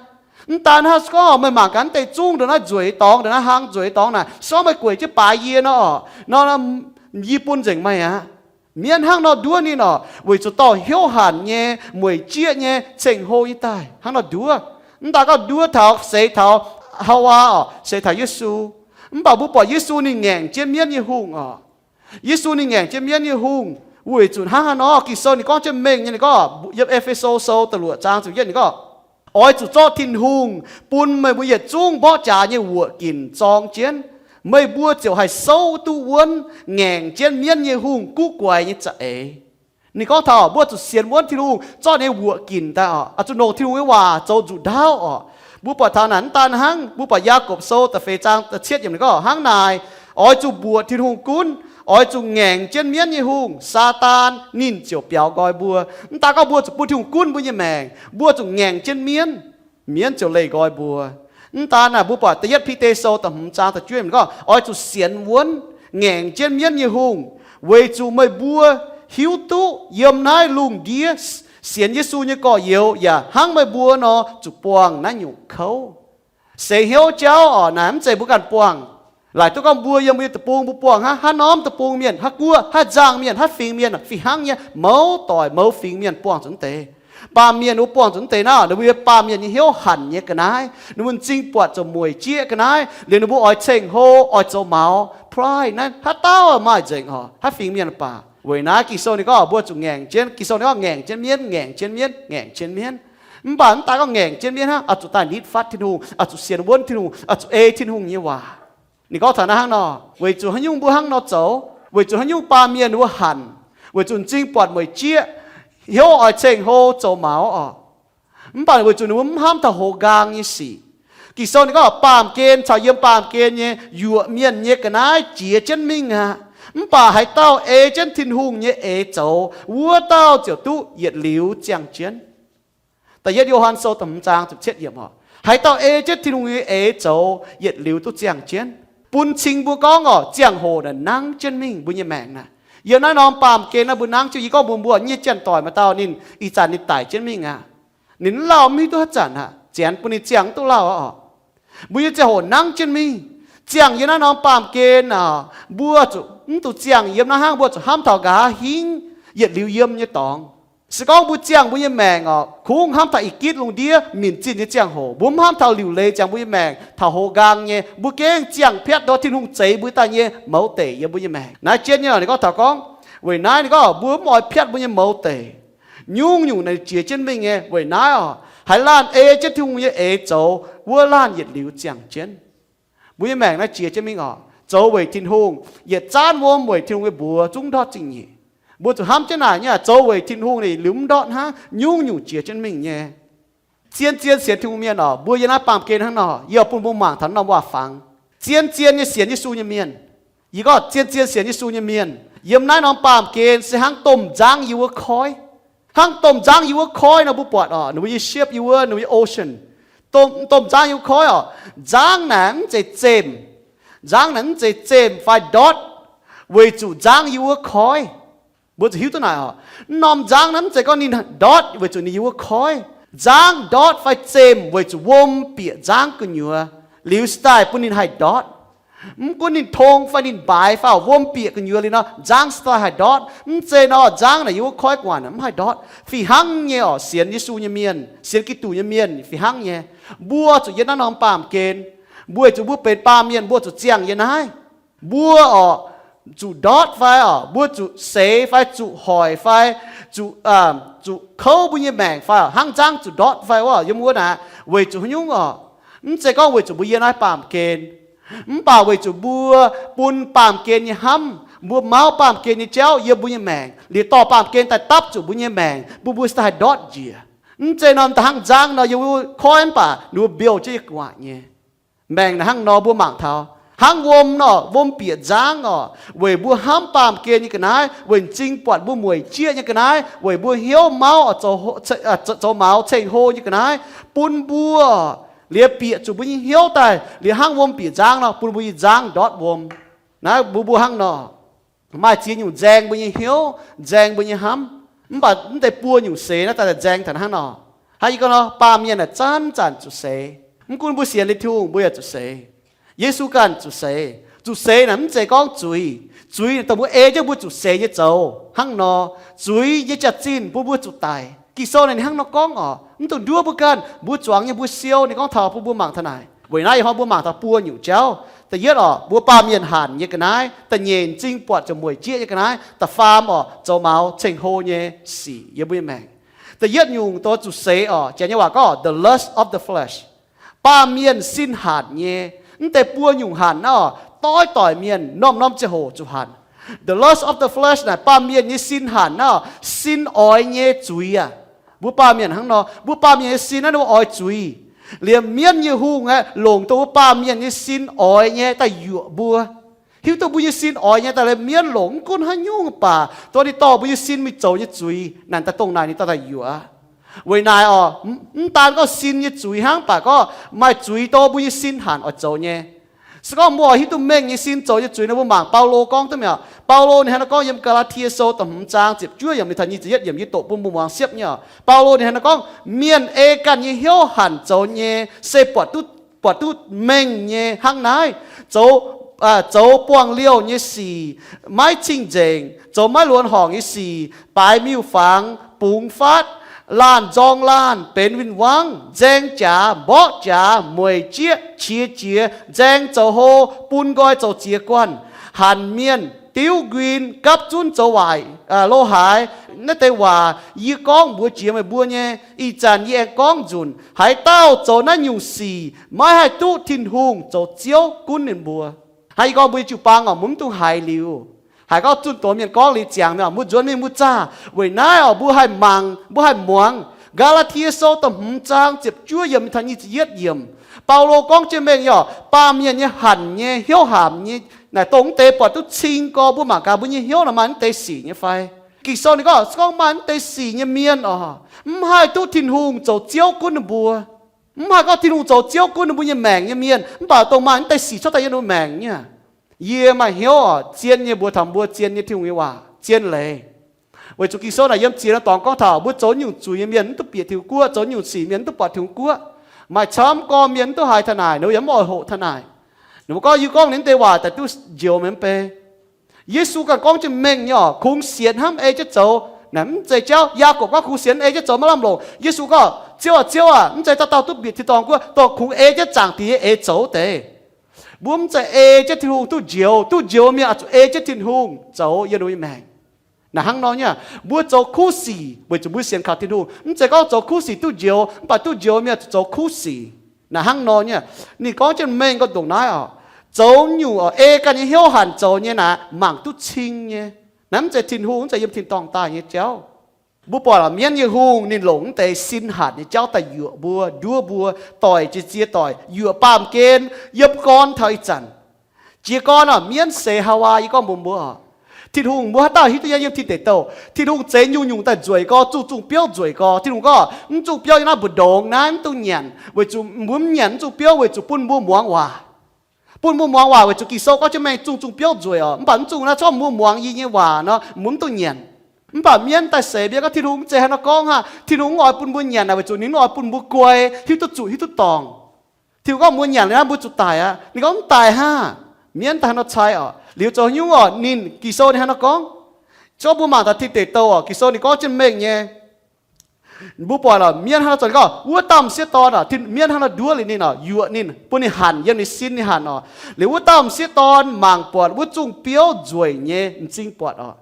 Mv daan hnangv, se gorngv meih mangc gaax naaiv deix zungv ndongc naaiv nzueic dorngx, ndongc naaiv hlang nzueic dorngx naaic, se gorngv meih gueic jienv baaix yie nor, nor, yie bun nzengc meih aqv. Mienv hnangv nor nduov ninh oc, weic zuqc dorh hnyouv hanc nyei, mueic jieqv nyei, ceng-hlo nyei daaih hnangv nor nduov. Mv daan gorngv nduov taux, seix taux Haawaa oc, seix taux Yesu. Mv baac mbuo buatc Yesu ninh ngaengc jienv mienv nyei hungh oc. Yesu ninh ngaengc jienv mienv nyei hungh weic zuqc hnangv haaix nor? Ging-Sou ninh gorngv jienv mengh nyei, ninh gorngv yiem E^fe^so Sou da'luoqc zaang ziepc yietv ninh gorngv, oix zuqc zorqv Tin-Hungh bun meih mbuo yietc zungv mborqv jaax nyei wuoqc ginc zorng jienv, meih mbuo ziouc haih souv duqv wuonv ngaengc jienv mienv nyei hungh guv guaix nyei za'eix. Ninh gorngv taux mbuo zuqc sienx wuonv Tin-Hungh zorqv ninh nyei wuoqc ginc daaih oc, zuqc longc Tin-Hungh nyei waac zoux nzuqc ndaauv oc. Mbuo buatc taux naaic mv daan hnangv, mbuo buatc Yaagorpc Sou da'feix zaang da'cietv yiemc ninh gorngv hnangv naaic, oix zuqc mbuoqc Tin-Hungh gunv, oix zuqc ngaengc jienv mienv nyei hungh, Saadaan, ninh ziouc biaux nqoi mbuo. Mv daan gorngv mbuo zuqc bun Tin-Hungh gunv mbuo nyei maengc, mbuo zuqc ngaengc jienv mienv, mienv ziouc leih nqoi mbuo. Mv daan naaic, mbuo buatc da'yietv Bide Sou da'hmz zaang da'juov yiemc ninh gorngv, oix zuqc sienx wuonv ngaengc jienv mienv nyei hungh, weic zuqc meih mbuo hiuv duqv yiem naaiv lungh ndiev sienx Yesu nyei gorx-youz yaac hnangv meih mbuo nor zuqc buangh naaiv nyungc kouv. Seix hnyouv jauv oc, naaic mv zeiz mbuo ganh buangh. Laaic duqv gorngv mbuo yiem mbuo nyei deic-bung mbuo buangh hnangv, haaix norm deic-bung mienh, haaix guoqv, haaix nzangh mienh, haiz fingx mienh, fih hnangv nyei, mouz doic mouz fingx mienh buangh zuqc mv deix. Baamh mienh ninh mbuo buangh zuqc mv deix naaiv, ninh mbuo yiem baamh mienh nyei hnyouv hanc nyei ga'naaiv, ninh mbuo m'zing buatc zoux mueic jieqv ga'naaiv, liuz ninh mbuo oix ceng-hlo, oix zoux maux, pride naaiv, haaix dauh maaih nzengc oc, haiz fingx mienh baac. Weic naaiv Ging-Sou ninh gorngv mbuo zuqc ngaengc jienv, Ging-Sou ninh gorngv ngaengc jienv mienv, ngaengc jienv mienv, ngaengc jienv mienv. Mv baac mv daan gorngv ngaengc jienv mienv hnangv, oix zuqc daaih nitv fatv Tin-Hungh, oix zuqc sienx wuonv Tin-Hungh, oix zuqc ei Tin-Hungh nyei waac. Ninh gorngv taux naaiv hnangv nor, weic zuqc haaix nyungc mbuo hnangv nor zoux, weic zuqc haaix nyungc baamh mienh ninh mbuo hanc, weic zuqc m'zing buatc mueic jieqv, hnyouv oix ceng-hlo zoux maux oc. Mv baac weic zuqc ninh mbuo mv hnamv taux hoz nqaang nyei sic. Ging-Sou ninh gorngv baamh gen caux yiem baamh gen nyei yuoqc mienh nyei ga'naaiv jiex jienv mingh aqv. Mv baac haaix dauh ei jienv Tin-Hungh nyei eix zoux, wuov dauh ziouc duqv yietc liuz ziangh jienv. Da'yietv Yo^han Sou da'hmz zaang ziepc cietv yiemc oc, haaix dauh ei jienv Tin-Hungh nyei eix zoux, yietc liuz duqv ziangh jienv. Bun cing mbuo gorngv oc, ziangh hoc naaic nangv jienv mingh mbuo nyei maengc naaic. Yiem naaiv norm baamh gen naaiv mbuo nangv jienv, yie gorngv mbuox mbuo, nyei janx-doic maaih dauh ninh ih zanc ninh daic jienv mingh aqv. Ninh mv lauh mv hiuv duqv haaix zanc aqv, ziangh bun ninh ziangh mv duqv lauh aqv oc. Mbuo nyei ziangh hoc nangv jienv mingh, ziangh yiem naaiv norm baamh gen aqv, mbuo zuqc mv zuqc ziangh yiem naaiv hnangv, mbuo zuqc hnamv taux nqa'haav hingv yietc liuz yiem nyei dorngx. Se gorngv mbuo ziangh mbuo nyei maengc oc, kungx hnamv taux ih gitv lungh ndiev minc zinh nyei ziangh hoc, mbuo mv hnamv taux liuc leiz ziangx mbuo nyei maengc taux hoz nqaang nyei, mbuo gengh ziangh piatv ndortv Tin-Hungh zeix mbuo daaih nyei mouz deic yiem mbuo nyei maengc. Naaiv jienv nyei ninh gorngv taux gorngv, weic naaiv ninh gorngv mbuo mv oix piatv mbuo nyei mouz deic. Nyungc-nyungc naaic jiex jienv mingh nyei. Weic naaiv oc, haaix laanh ei jienv Tin-Hungh nyei eix zoux, wuov laanh yietc liuz ziangh jienv. Mbuo nyei maengc naaiv jiex jienv mingh oc, zoux weic Tin-Hungh, yietc zaanv wuom weic Tin-Hungh nyei mbuox zungv ndortv zingh nyeic. Mbuo zuqc hnamv jienv naaic nyei, zoux weic Tin-Hungh ninh liuz mv ndortv hnangv, nyungc-nyungc jiex jienv mingh nyei. Zien-zien sienx Tin-Hungh mienh oc, mbuo yiem naaiv baamh gen hnangv nor, yie bun mbuo mangc taux norm waac-fangx. Zien-zien nyei sienx Yesu nyei mienh, yie gorngv zien-zien sienx Yesu nyei mienh yiem naaiv norm baamh gen se hnangv domh nzangv yiem wuov koiv. Hnangv domh nzangv yiem wuov koiv nor, mbuo buatc oc, ninh mbuo nyei ship yiem wuov, ninh mbuo nyei ocean. Domh, domh nzangv yiem wuov koiv oc, nzangv naaic mv zeiz zemh. Nzangv naaic mv zeiz zemh fai ndortv. weic zuqc nzangv yie wuov koiv. Mbuo zuqc hiuv duqv naaic oc. M'normh nzangv naaiv mv zeiz gorngv ninh ndortv weic zuqc ninh yie wuov koiv. Nzangv ndortv fai zemh weic zuqc wuom bieqc nzangv gu'nyuoz liuz se daaih bun ninh haih ndortv. Mv gunv ninh tong fai ninh mbaaix fai wuom bieqc gu'nyuoz liuz nor, nzangv se daaih haih ndortv. Mv zeiz nor nzangv naaic yie wuov koiv gu'nguaaic mv haih ndortv. Fih hnangv nyei oc, sienx Yesu nyei mienh, sienx Giduc nyei mienh fih hnangv nyei. Mbuo zuqc yiem naaiv norm baamh gen. Mbuo zuqc, mbuo benx baamh mienh, mbuo zuqc ziangh yiem naaiv. Mbuo oc, zuqc ndortv fai oc, mbuo zuqc seix fai zuqc hoic fai zuqc, zuqc kouv mbuo nyei maengc fai hnangv nzangv zuqc ndortv fai wuov yiem wuov naaic, weic zuqc haaix nyungc oc? Mv zeiz gorngv weic zuqc mbuo yiem naaiv baamh gen, mv baac weic zuqc mbuo bun baamh gen nyei hnamv, mbuo mauv baamh gen nyei jauv yiem mbuo nyei maengc, liuz dorh baamh gen daaih dapv zuqc mbuo nyei maengc, bun mbuo se daaih haih ndortv njiec. Mv zeiz norm da'hnangv nzangv nor yiem wuov koiv mv baac ninh mbuo mbiouh jienv yiem gu'nguaaic nyei. Maengc naaic hnangv nor mbuo mangc taux hnangv wuom nor, wuom bieqc nzangv oc, weic mbuo hnamv baamh gen nyei ga'naaiv, weic m'zing buatc mbuo mueic jieqv nyei ga'naaiv, weic mbuo hnyouv mauv, zoux maux ceng-hlo nyei ga'naaiv, bun mbuo liuz bieqc zuqc mbuo nyei hnyouv daaih liuz hnangv wuom bieqc nzangv nor, bun mbuo nyei nzangv ndortv wuom. Naaiv mbuo, mbuo hnangv nor maaih ziex nyungc nzaeng mbuo nyei hnyouv, nzaeng mbuo nyei hnamv. Mv baac mv deix buo nyungc seix naaiv daaih nzaeng taux hnangv nor. Hnangv yie gorngv nor, baamh mienh naaic zanc-zanc zuqc seix. Mv gunv mbuo sienx liuz Tin-Hungh mbuo yaac zuqc seix. Yesu ganh zuqc seix. Zuqc seix naaic mv zeiz gorngv zuiz. Zuiz naaic dongh mbuo ei jienv mbuo zuqc seix nyei zoux hnangv nor. Zuiz nyei jaax-zinh bun mbuo zuqc daic. Ging-Sou naaic ninh hnangv nor gorngv oc, mv dungx nduov mbuo ganh, mbuo zuangx nyei mbuo siou. Ninh gorngv taux bun mbuo mangc taux naaic. Weic naaiv ih hnoi mbuo mangc taux buo nyungc jauv. Da'yietv oc, mbuo baamh mienh hanc nyei ga'naaiv. Da'nyeic, m'zing buatc ziouc mueic jieqv nyei ga'naaiv. Da'faam oc, zoux maux ceng-hlo nyei sic yiem mbuo nyei maengc. Da'yietv nyungc dongh zuqc seix oc, Janx nyei waac gorngv the lust of the flesh. Baamh mienh sin hanc nyei. Mv deix buo nyungc hanc naaiv oc, doix doic mienh norm-norm ziangh hoc zuqc hanc. The lust of the flesh naaic baamh mienh nyei sin hanc naaiv oc, sin oix nyei zuiz aac. Mbuo baamh mienh hnangv nor, mbuo baamh mienh nyei sin naaiv ninh mbuo oix zuiz. Liemh mienv nyei hungh aeqv, longc dongh mbuo baamh mienh nyei sin oix nyei daaih yuoqc mbuo. Hiuv duqv mbuo nyei sin oix nyei daaih liemh mienv longc, mv gunv haaix nyungc baac dongh ninh dorh mbuo nyei sin mingh zoux nyei zuiz naaic, daaih dongh naaic ninh dorh daaih yuoqc aqv. Weic naaic oc, mv daan gorngv sin nyei zuiz hnangv, baac gorngv maaih zuiz dongh mbuo nyei sin hanc oix zoux nyei. Se gorngv mbuo oix hiuv duqv mengh nyei sin zoux nyei zuiz nor, mbuo mangc Baulo gorngv duqv mi'aqv. Baulo ninh hnangv naaiv gorngv yiem Gaa^laa^tie Sou da'hmz zaang ziepc juov yiemc mingh taux nyic ziepc yietv yiemc, yie doqc bun mbuo muangx siepv nyei oc. Baulo ninh hnangv naaiv gorngv, mienh ei ganh nyei hnyouv hanc zoux nyei se buatc duqv, buatc duqv mengh nyei hnangv naaiv, zoux, zoux buangh liouh nyei sic, maiv cing-nzengc, zoux maiv luonx horngc nyei sic, baaix miuc-fangx, bungx fatv, laanh nzorng laanh, benx win-wangv, nzaeng jaax, mborqv jaax, mueic jieqv, qiex jiez, nzaeng zoux hlo, bun nqoi zoux ziex guanh, hanc mienh, diuv nquin, gapv zunv zoux waaic lo haaix. Naaiv deix waac yie gorngv mbuox jiex meih mbuo nyei. Ih zanc yie aengx gorngv nzunc, haaix dauh zoux naaiv nyungc sic maiv haih duqv Tin-Hungh zoux Ziouv gunv ninh mbuo. Hnangv yie gorngv mbuo nyei jiu-baang oc, mbuo mv dungx haiz liuz. Haiz gorngv zunh doz mienh gorngv liuz ziangx mi'aqv, mbuo nzuonx mingh mbuo zaah. Weic naaiv oc, mbuo haih mangc, mbuo haih muangx. Gaa^laa^tie Sou da'hmz zaang ziepc juov yiemc mingh taux nyic ziepc yietv yiemc, Baulo gorngv jienv mengh nyei oc, baamh mienh nyei hanc nyei, hnyouv hanc nyei, naaic dongh mv deix buatc duqv cing gorx. Mbuo mangc gaax mbuo nyei hnyouv naaic maaih mv deix sic nyei fai? Ging-Sou ninh gorngv, se gorngv maaih mv deix sic nyei mienh oc, mv haih duqv Tin-Hungh zoux Ziouv gunv ninh mbuo. Mv haih gorngv Tin-Hungh zoux Ziouv gunv ninh mbuo nyei maengc nyei mienh, mv baac dongh maaih mv deix sic cuotv daaih yiem ninh mbuo maengc nyei. Yie maaih hnyouv oc, zien nyei mbuox taux mbuo, zien nyei Tin-Hungh nyei waac, zien leiz. Weic zuqc Ging-Sou naaic yiem ziex norm dorngx gorngv taux mbuo zoux nyungc zuiz nyei mienh mv duqv bieqc Tin-Hungh guoqv, zoux nyungc sic mienh mv duqv buatc Tin-Hungh guoqv. Maaih camv gorn mienh mv duqv haiz taux naaic, ninh mbuo yaac mv oix hoqc taux naaic. Ninh mbuo gorngv, yie gorngv ninh mv deix waac daaih duqv njoux meih mv bei. Yesu ganh gorngv jienv mengh nyei oc, kungx sienx hnamv ei jienv zoux. Naaic mv zeiz jauv. Yaagorpc gorngv kungx sienx ei jienv zoux maiv lamh longc. Yesu gorngv, Ziouv aac, Ziouv aac, mv zeiz dauh dauh duqv bieqc tin-dorngh guoqv, dongh kungx ei jienv Zaangc Diex nyei eix zoux deix. Mbuo mv zeiz ei jienv Tin-Hungh duqv njoux. Duqv njoux mienh oix zuqc ei jienv Tin-Hungh zoux yiem ninh mbuo nyei maengc. Naaic hnangv nor nyei, mbuo zoux kuv sic weic zuqc mbuo sienx kaux Tin-Hungh. Mv zeiz gorngv zoux kuv sic duqv njoux, mv baac duqv njoux mienh zuqc zoux kuv sic. Naaic hnangv nor nyei, ninh gorngv jienv mengh gorngv ndongc naaiv oc. Zoux nyungc ei ganh nyei hnyouv hanc zoux nyei naaic, mangc duqv cing nyei. Naaiv mv zeiz Tin-Hungh, mv zeiz yiem tin-dorngh daaih nyei jauv. Mbuo buatc mienv nyei hungh ninh longc mv deix sin hanc nyei jauv daaih yuoqc mbuo, nduov mbuo, doic jiex ziex doic, yuoqc baamh gen yiem gorn taux ih zanc. Jiez gorn oc, mienv seix Haawaa, yie gorngv mbuox mbuo oc, Tin-Hungh, mbuo haaix dauh hiuv duqv yiem Tin Deic Douh, Tin-Hungh zeix nyungc-nyungc daaih nzueic gorx, zungh zungh biouv nzueic gorx. Tin-Hungh gorngv, mv zungh biouv yiem naaiv mbu'ndongx naaiv, mv dungx nyanc, weic zuqc mbuo mv nyanc mv zungh biouv weic zuqc bun mbuo muangx waac. bun mbuo muangx waac weic zuqc Ging-Sou gorngv jienv mengh zungh zungh biouv nzueic oc. Mv baac mv zungh naaiv, corc mbuo muangx yie nyei waac nor, mbuo mv dungx nyanc. Mv baac mienv daaih seix mbiauz gorngv Tin-Hungh mv zeiz haaix nor gorngv aqv. Tin-Hungh mv oix bun mbuo nyanc naaic weic zuqc ninh mv oix bun mbuo guai, hiuv duqv zuqc hiuv duqv dorngc. Tin-Hungh gorngv mbuo nyanc liuz naaiv mbuo zuqc daic aqv. Ninh gorngv mv daic hnangv. Mienv daaih haaix nor cai oc. Liuz zoux haaix nyungc oc, ninh, Ging-Sou ninh haaix nor gorngv? Corc mbuo mangc taux Tin Deic Douh oc, Ging-Sou ninh gorngv jienv mengh nyei. Mbuo buatc oc, mienv hnangv nor zoux ninh gorngv wuov dauh m'sieqv dorn oc, mienv hnangv nor nduov liuz ninh oc, yuoqc ninh, bun ninh hanc yiem ninh sin ninh hanc oc. Liuz wuov dauh m'sieqv dorn mangc buatc wuov zungh biouv nzueic nyei, m'zing buatc oc,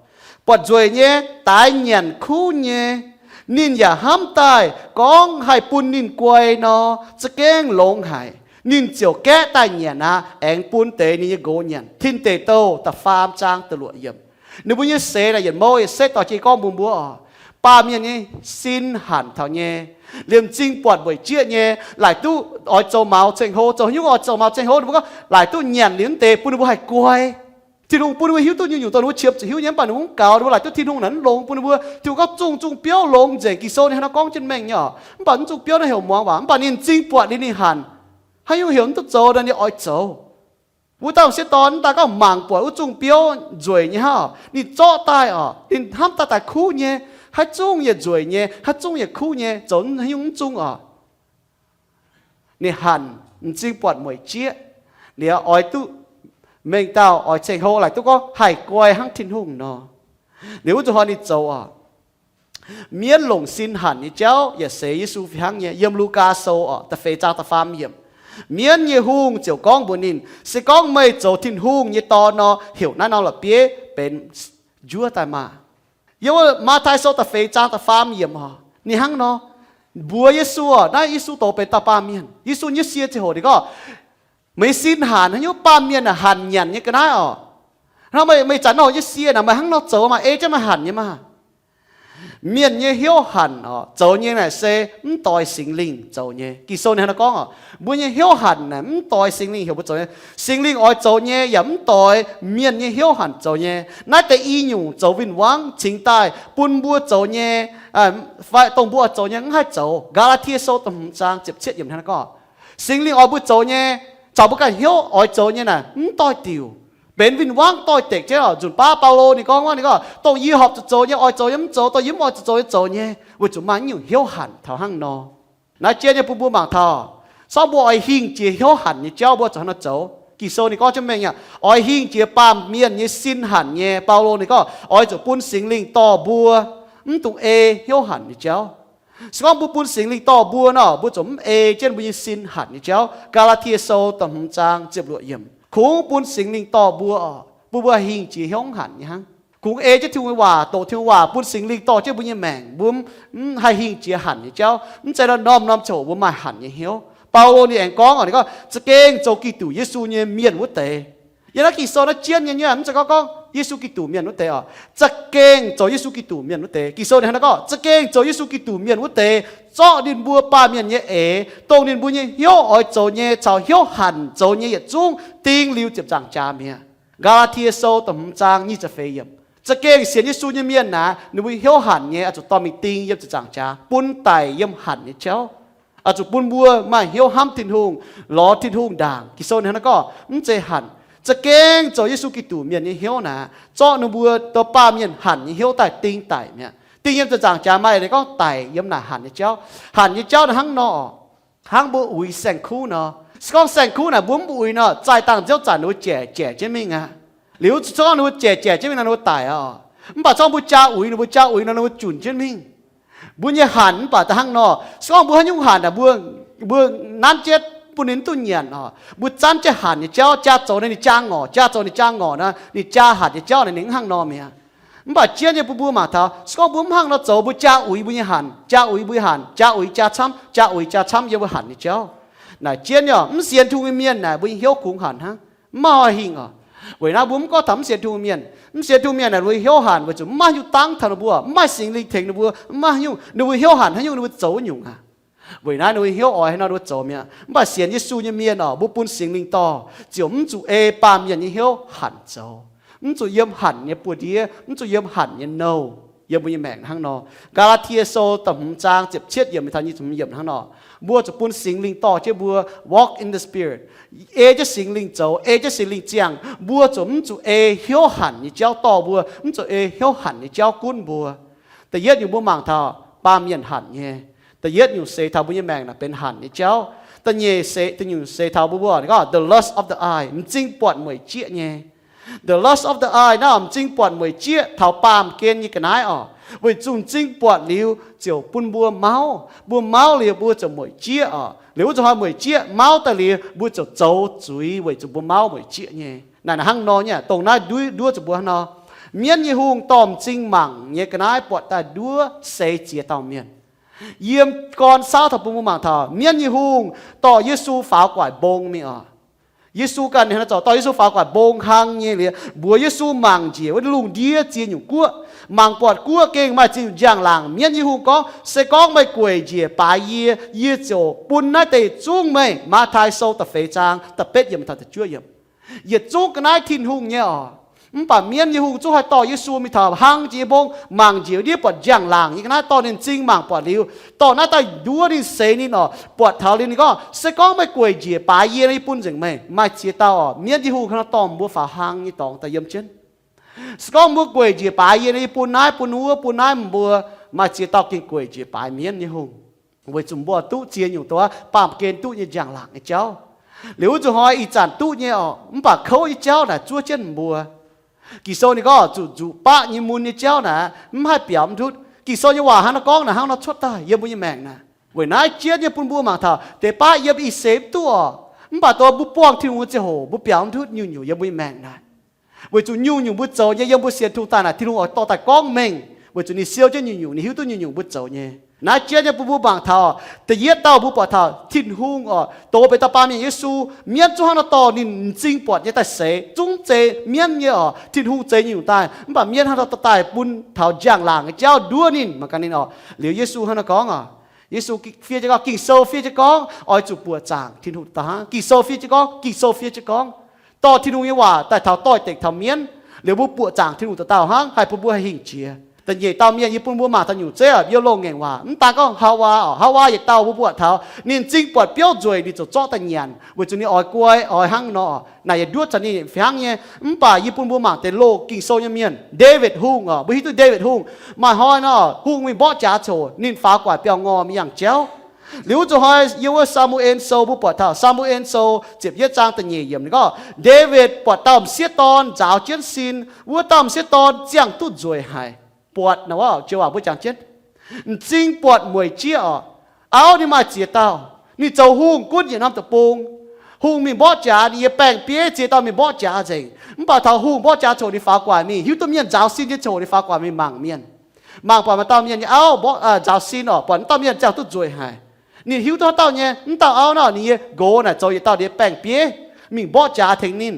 buatc nzueic nyei, daaix nyanc kuv nyei. Ninh yaac hnamv daaih gorngv haih bun ninh guai nor, za'gengh longx haic. Ninh ziouc gaeqv daaih nyanc aqv, aengx bun deix ninh nyei nqox nyanc. Tin Deic Douh da'faam zaang da'luoqc yiemc. Ninh mbuo nyei seix naaic yietc mouv yietc setv dorh jienv gorngv mbuox mbuo oc, baamh mienh nyei sin hanc taux nyei, liemh m'zing buatc mbueic jieqv nyei, laaic duqv oix zoux maux ceng-hlo, zoux haaix nyungc oix zoux maux ceng-hlo, ninh mbuo gorngv laaic duqv nyanc liuz wuov deix bun ninh mbuo haih guai. Tin-Hungh bun ninh mbuo hiuv duqv nyungc-nyungc dongh ninh mbuo qiemx zuqc hiuv nyei, mv baac ninh mbuo mv gaux, ninh mbuo laaic duqv Tin-Hungh naaic mv longx bun ninh mbuo. Tin-Hungh gorngv zungh zungh biouv longx nzengc. Ging-Sou ninh haaix nor gorngv jienv mengh nyei oc. Mv baac mv zungh biouv naaiv heuc muangx waac, mv baac ninh m'zing buatc liuz ninh hanc, haaix nyungc heuc mv duqv zoux nor ninh oix zoux. Wuov dauh m'sieqv dorn mv daaih gorngv mangc buatc wuov zungh biouv nzueic nyei hnangv, ninh zorqv daaih oc, ninh hnamv daaih daaih kuv nyei, haaix zungv yietc nzueic nyei, haaix zungv yietc kuv nyei, zoux haaix nyungc mv zungv oc. Ninh hanc, m'zing buatc mueic jieqv, liuz oix duqv mengh dauh oix ceng-hlo laaic duqv gorngv haih guai hnangv Tin-Hungh nor. Liuz wuov zuqc hnoi ninh zoux oc. Mienv longc sin hanc nyei jauv yaac seix Yesu fih hnangv nyei. Yiem Lugaa Sou oc, da'feix zaang da'faam yiemc, mienv nyei hungh ziouc gorngv mbuox ninh, se gorngv meih zoux Tin-Hungh nyei Dorn nor, heuc naaiv norm la'bieiv benx njuov daaih maah! Yiem Matv^tai Sou da'feix zaang da'faam yiemc oc, ninh hnangv nor mbuox Yesu oc, naaiv Yesu doz benx dauh baamh mienh. Yesu nyei sie ziangh hoc ninh gorngv, meih nyei sin hanc haaix nyungc, baamh mienh naaic hanc nyanc nyei ga'naaiv oc. Hnangv meih, meih zanc nor nyei sie naaic meih hnangv nor zoux maah, ei jienv meih hanc nyei maah. Mienh nyei hnyouv hanc oc, zoux nyei naaic se mv doix Singx Lingh zoux nyei. Ging-Sou ninh hnangv nor gorngv oc, mbuo nyei hnyouv hanc naaic mv doix Singx Lingh heuc mbuo zoux nyei. Singx Lingh oix zoux nyei yaac mv doix mienh nyei hnyouv hanc zoux nyei. Naaiv deix i nyungc zoux win-wangv cingx daaih bun mbuo zoux nyei, fai dongh mbuo oix zoux nyei mv haih zoux. Gaa^laa^tie Sou da'hmz zaang ziepc cietv yiemc hnangv nor gorngv, Singx Lingh oix mbuo zoux nyei, caux mbuo ganh hnyouv oix zoux nyei naaic mv doix-diuc, benx win-wangv doix-dekc jienv oc. Nzunc baav Baulo ninh gorngv wuov, ninh gorngv, dongh yie horpc zuqc zoux nyei oix zoux nyei mv zoux, dongh yie mv oix zuqc zoux nyei zoux nyei, weic zuqc maaih i nyungc hnyouv hanc taux hnangv nor. Naaiv jien nyei bun mbuo mangc taux, se gorngv mbuo oix hingh jiex hnyouv hanc nyei jauv mbuo zuqc hnangv nor zoux. Ging-Sou ninh gorngv jienv mengh aqv, oix hingh jiex baamh mienh nyei sin hanc nyei. Baulo ninh gorngv oix zuqc bun Singx Lingh dorh mbuo, mv dungx ei hnyouv hanc nyei jauv. Se gorngv mbuo bun Singx Lingh dorh mbuo nor, mbuo zuqc mv ei jienv mbuo nyei sin hanc nyei jauv. Gaa^laa^tie Sou da'hmz zaang ziepc luoqc yiemc, kungx bun Singx Lingh dorh mbuo oc, bun mbuo hingh jiex hnyouv hanc nyei hnangv. Kungx ei jienv Tin-Hungh nyei waac, doqc Tin-Hungh waac, bun Singx Lingh dorh jienv mbuo nyei maengc, mbuo mv haih hingh jiex hanc nyei jauv, mv zeiz norm-norm ziangh hoc mbuo maaih hanc nyei hnyouv. Baulo ninh aengx gorngv oc, ninh gorngv za'gengh zoux Giduc Yesu nyei mienh wuov deix. Yiem naaiv Ging-Sou naaiv jienv nyei nyei, mv zeiz gorngv gorngv Yesu Giduc mienh wuov deix oc. Za'gengh zoux Yesu Giduc mienh wuov deix. Ging-Sou ninh hnangv naaiv gorngv, za'gengh zoux Yesu Giduc mienh wuov deix zorqv ninh mbuo baamh mienh nyei eix, dongh ninh mbuo nyei hnyouv oix zoux nyei caux hnyouv hanc zoux nyei yietc zungv ding liuz ziepc nzaangc jaax mi'aqv. Gaa^laa^tie Sou da'hmz zaang nyic ziepc feix yiemc. Za'gengh sienx Yesu nyei mienh naaic, ninh mbuo hnyouv hanc nyei oix zuqc dorh mingh ding yiem ziepc nzaangc jaax, bun daic yiem hanc nyei jauv. Oix zuqc bun mbuo maaih hnyouv hnamv Tin-Hungh, lorz Tin-Hungh ndaangc. Ging-Sou ninh hnangv naaiv gorngv, mv zeiz hanc. Za'gengh zoux Yesu Giduc mienh nyei hnyouv naaic, zorqv ninh mbuo dongh baamh mienh hanc nyei hnyouv daaih ding daic mi'aqv. Ding yiem ziepc nzaangc jaax maaih ninh gorngv daic yiem naaic hanc nyei jauv. Hanc nyei jauv naaic hnangv nor, hnangv mbuo uix saeng-kuv nor. Se gorngv saeng-kuv naaic mbuo mv uix nor, zaih dangh nziouv zanc ninh mbuo jaic jaic jienv mingh aqv. Liuz se gorngv ninh mbuo jaic jaic jienv mingh nor ninh mbuo daic oc. Mv baac se gorngv mbuo jaa uix, ninh mbuo jaa uix nor ninh mbuo junc jienv mingh. Mbuo nyei hanc mv baac da'hnangv nor. Se gorngv mbuo haaix nyungc hanc naaic mbuo, mbuo nanv jienv bun ninh mv duqv nyanc oc, mbuo zanv jienv hanc nyei jauv, jaa zoux naaic ninh jaa ngorc, jaa zoux ninh jaa ngorc nor, ninh jaa hanc nyei jauv naaic ninh mv hnangv nor mi'aqv. Mv baac jienv nyei bun mbuo mangc taux, se gorngv mbuo mv hnangv nor zoux, mbuo jaa uix mbuo nyei hanc, jaa uix mbuo nyei hanc, jaa uix jaa camv, jaa uix jaa camv yiem mbuo hanc nyei jauv. Naaic jienv nyei oc, mv sienx Tin-Hungh nyei mienh naaic mbuo nyei hnyouv kungx hanc hnangv, mv maaih hnoi hingh oc. Weic naaiv mbuo mv gorngv taux mv sienx Tin-Hungh mienh. Mv sienx Tin-Hungh mienh naaic ninh mbuo hnyouv hanc weic zuqc mv maaih hnyungc dangv taux ninh mbuo, mv maaih Singx Lingh tengx ninh mbuo, mv maaih hnyungc, ninh mbuo hnyouv hanc haaix nyungc ninh mbuo zoux wuov nyungc aqv. Weic naaiv ninh mbuo hnyouv oix haaix nor ninh mbuo zoux mi'aqv. Mv baac sienx Yesu nyei mienh oc, mbuo bun Singx Lingh dorh, ziouc mv zuqc ei baamh mienh nyei hnyouv hanc zoux. Mv zuqc yiem hanc nyei buoz-ndiev, mv zuqc yiem hanc nyei nouh. yiem mbuo nyei maengc hnangv nor. Gaa^laa^tie Sou da'hmz zaang ziepc cietv yiemc mingh taux nyic ziepc hmz yiemc hnangv nor, mbuo zuqc bun Singx Lingh dorh jienv mbuo walk in the Spirit, ei jienv Singx Lingh zoux, ei jienv Singx Lingh ziangh. Mbuo zuqc mv zuqc ei hnyouv hanc nyei jauv dorh mbuo, mv zuqc ei hnyouv hanc nyei jauv gunv mbuo. Da'yietv nyungc mbuo mangc taux baamh mienh hanc nyei. Da'yietv nyungc seix taux mbuo nyei maengc naaic benx hanc nyei jauv. Da'nyeic seix, da'nyeic nyungc seix taux mbuo mbuo gorngv the lust of the eye, m'zing buatc mueic jieqv nyei. The lust of the eye naaiv m'zing buatc mueic jieqv taux baamh gen nyei ga'naaiv oc. Weic zuqc m'zing buatc liuz ziouc bun mbuo mauv. Mbuo mauv liuz mbuo ziouc mueic jieqv oc. Liuz wuov zuqc hnoi mueic jieqv mauv daaih liuz mbuo ziouc zoux zuiz weic zuqc mbuo mauv mueic jieqv nyei. Naaic hnangv nor nyei, dongh naaiv nduov zuqc mbuo hnangv nor. Mienv nyei hungh dorh m'zing mangc nyei ga'naaiv buatc daaih nduov seix ziex dauh mienh. Yiem gorn saauv taux bun mbuo mangc taux mienv nyei hungh dorh Yesu faaux gu'nguaaic mbong mingh oc. Yesu ganh ninh hnangv nor zoux, dorh Yesu faaux gu'nguaaic mbong hlang nyei liuz, mbuox Yesu mangc njiec wuov lungh ndiev ziex nyungc guoqv, mangc buatc guoqv gengh maaih ziex nyungc njang-laangc. Mienv nyei hungh gorngv, Se gorngv meih gueic njiec baaix yie, yie ziouc bun naaiv deix zungv meih. Matv^tai Sou da'feix zaang da'betv yiemc taux da'juov yiemc. Yietc zungv ga'naaiv Tin-Hungh nyei oc. Mv baac mienv nyei hungh zungv haih dorh Yesu mingh taux hlang jiex nyei mbong, mangc njiec ndiev buatc njang-laangc nyei ga'naaiv, dorh ninh m'zing mangc buatc liuz, dorh naaiv daaih nduov ninh, seix ninh oc. Buatc taux liuz ninh gorngv, Se gorngv meih gueic njiec baaix yie nor, yie bun nzengc meih. Maaih ziex dauh oc, mienv nyei hungh hnangv nor dorh mbuo faaux hlang nyei dorngx daaih yiem jienv. Se gorngv mbuo gueic njiec baaix yie nor, yie bun naaiv bun wuov bun naaiv mbuo. Maaih ziex dauh gengh gueic njiec baaix mienv nyei hungh, weic zuqc mbuo duqv ziex nyungc dongh baamh gen duqv nyei njang-laangc nyei jauv. Liuz wuov zuqc hnoi ih zanc duqv nyei oc, mv baac kouv nyei jauv naaic zuov jienv mbuo. Ging-Sou ninh gorngv zuqc nzuqc baqv nyei mun nyei jauv naaic mv haih biaux mv ndutv. Ging-Sou nyei waac hnangv nor gorngv naaic, hnangv nor cuotv daaih yiem mbuo nyei maengc naaic. Weic naaiv jienv nyei bun mbuo mangc taux deix baqv yiem ih seix mv duqv oc. Mv baac dongh mbuo buangh Tin-Hungh nyei ziangh hoc mbuo biaux mv ndutv nyungc-nyungc yiem mbuo nyei maengc naaic. Weic zuqc nyungc-nyungc mbuo zoux nyei yiem mbuo sienx Tin-Hungh daaih naaic, Tin-Hungh oix dorh daaih gorngv mengh, weic zuqc ninh siou jienv nyungc-nyungc, ninh hiuv duqv nyungc-nyungc mbuo zoux nyei. Naaiv jienv nyei bun mbuo mangc taux, da'yietv dauh mbuo buatc taux Tin-Hungh oc, dongh benx dauh baamh mienh Yesu, mienv zungv hnangv nor dorh ninh m'zing buatc nyei daaih seix, zungv zeiz mienv nyei oc. Tin-Hungh zeix nyungc-nyungc daaih, mv baac mienv hnangv nor dorh daaih bun taux njang-laangc nyei jauv nduov ninh, mangc gaax ninh oc. Liuz Yesu hnangv nor gorngv oc, Yesu fiev jienv gorngv, Ging-Sou fiev jienv gorngv, oix zuqc buoqc zaangc Tin-Hungh dauh dauh hnangv. Ging-Sou fiev jienv gorngv, Ging-Sou fiev jienv gorngv, dorh Tin-Hungh nyei waac daaih taux doix-dekc taux mienv, liuz mbuo buoqc zaangc Tin-Hungh dauh dauh hnangv, haih bun mbuo haih hingh jiex. Da'nyeic dauh mienh yie bun mbuo mangc taux nyungc zeiv oc, yiem Loz-Ngaengc Waac, mv daan gorngv Haawaa oc, Haawaa yietc dauh mbuo buatc taux ninh m'zing buatc biouv nzueic, ninh ziouc zorqv daaih nyanc, weic zuqc ninh oix guai, oix hnangv nor. Naaic yietc nduov caux ninh fih hnangv nyei. Mv baac yie bun mbuo mangc deix loz Ging-Sou nyei mienh, Ndaawitv Hungh oc, mbuo hiuv duqv Ndaawitv Hungh maaih hnoi nor, hungh mingh mborqv jaax coc, ninh faaux gu'nguaaic biauv-ngorh mingh yangh jauv. Liuz wuov zuqc hnoi yiem wuov Saa^mu^en Sou mbuo buatc taux, Saa^mu^en Sou ziepc yietv zaang da'nyeic yiemc ninh gorngv, Ndaawitv buatc dauh m'sieqv dorn nzaaux jienv sin, wuov dauh m'sieqv dorn ziangh duqv nzueic haic. Buatc nor, joux waac mbuo jangx jienv, m'zing buatc mueic jieqv oc. Auv ninh maaih ziex dauh, ninh zoux hungh gunv yietc norm deic-bung. Hungh mingh mborqv jaax, ninh nyei baeng-bieiv ziex dauh mingh mborqv jaax nzengc. Mv baac taux hungh mborqv jaax coc ninh faaux gu'nguaaic mingh, hiuv duqv mienh nzaaux sin nyei coc ninh faaux gu'nguaaic mingh mangc mienh. Mangc buatc maaih dauh mienh nyei auv mborqv, aa, nzaaux sin oc, buatc wuov dauh mienh ziangh duqv nzueic haic. Ninh hiuv duqv haaix dauh nyei, wuov dauh auv nor, ninh nyei nqox naaic zoux yietc dauh ninh nyei baeng-bieiv mingh mborqv jaax tengx ninh.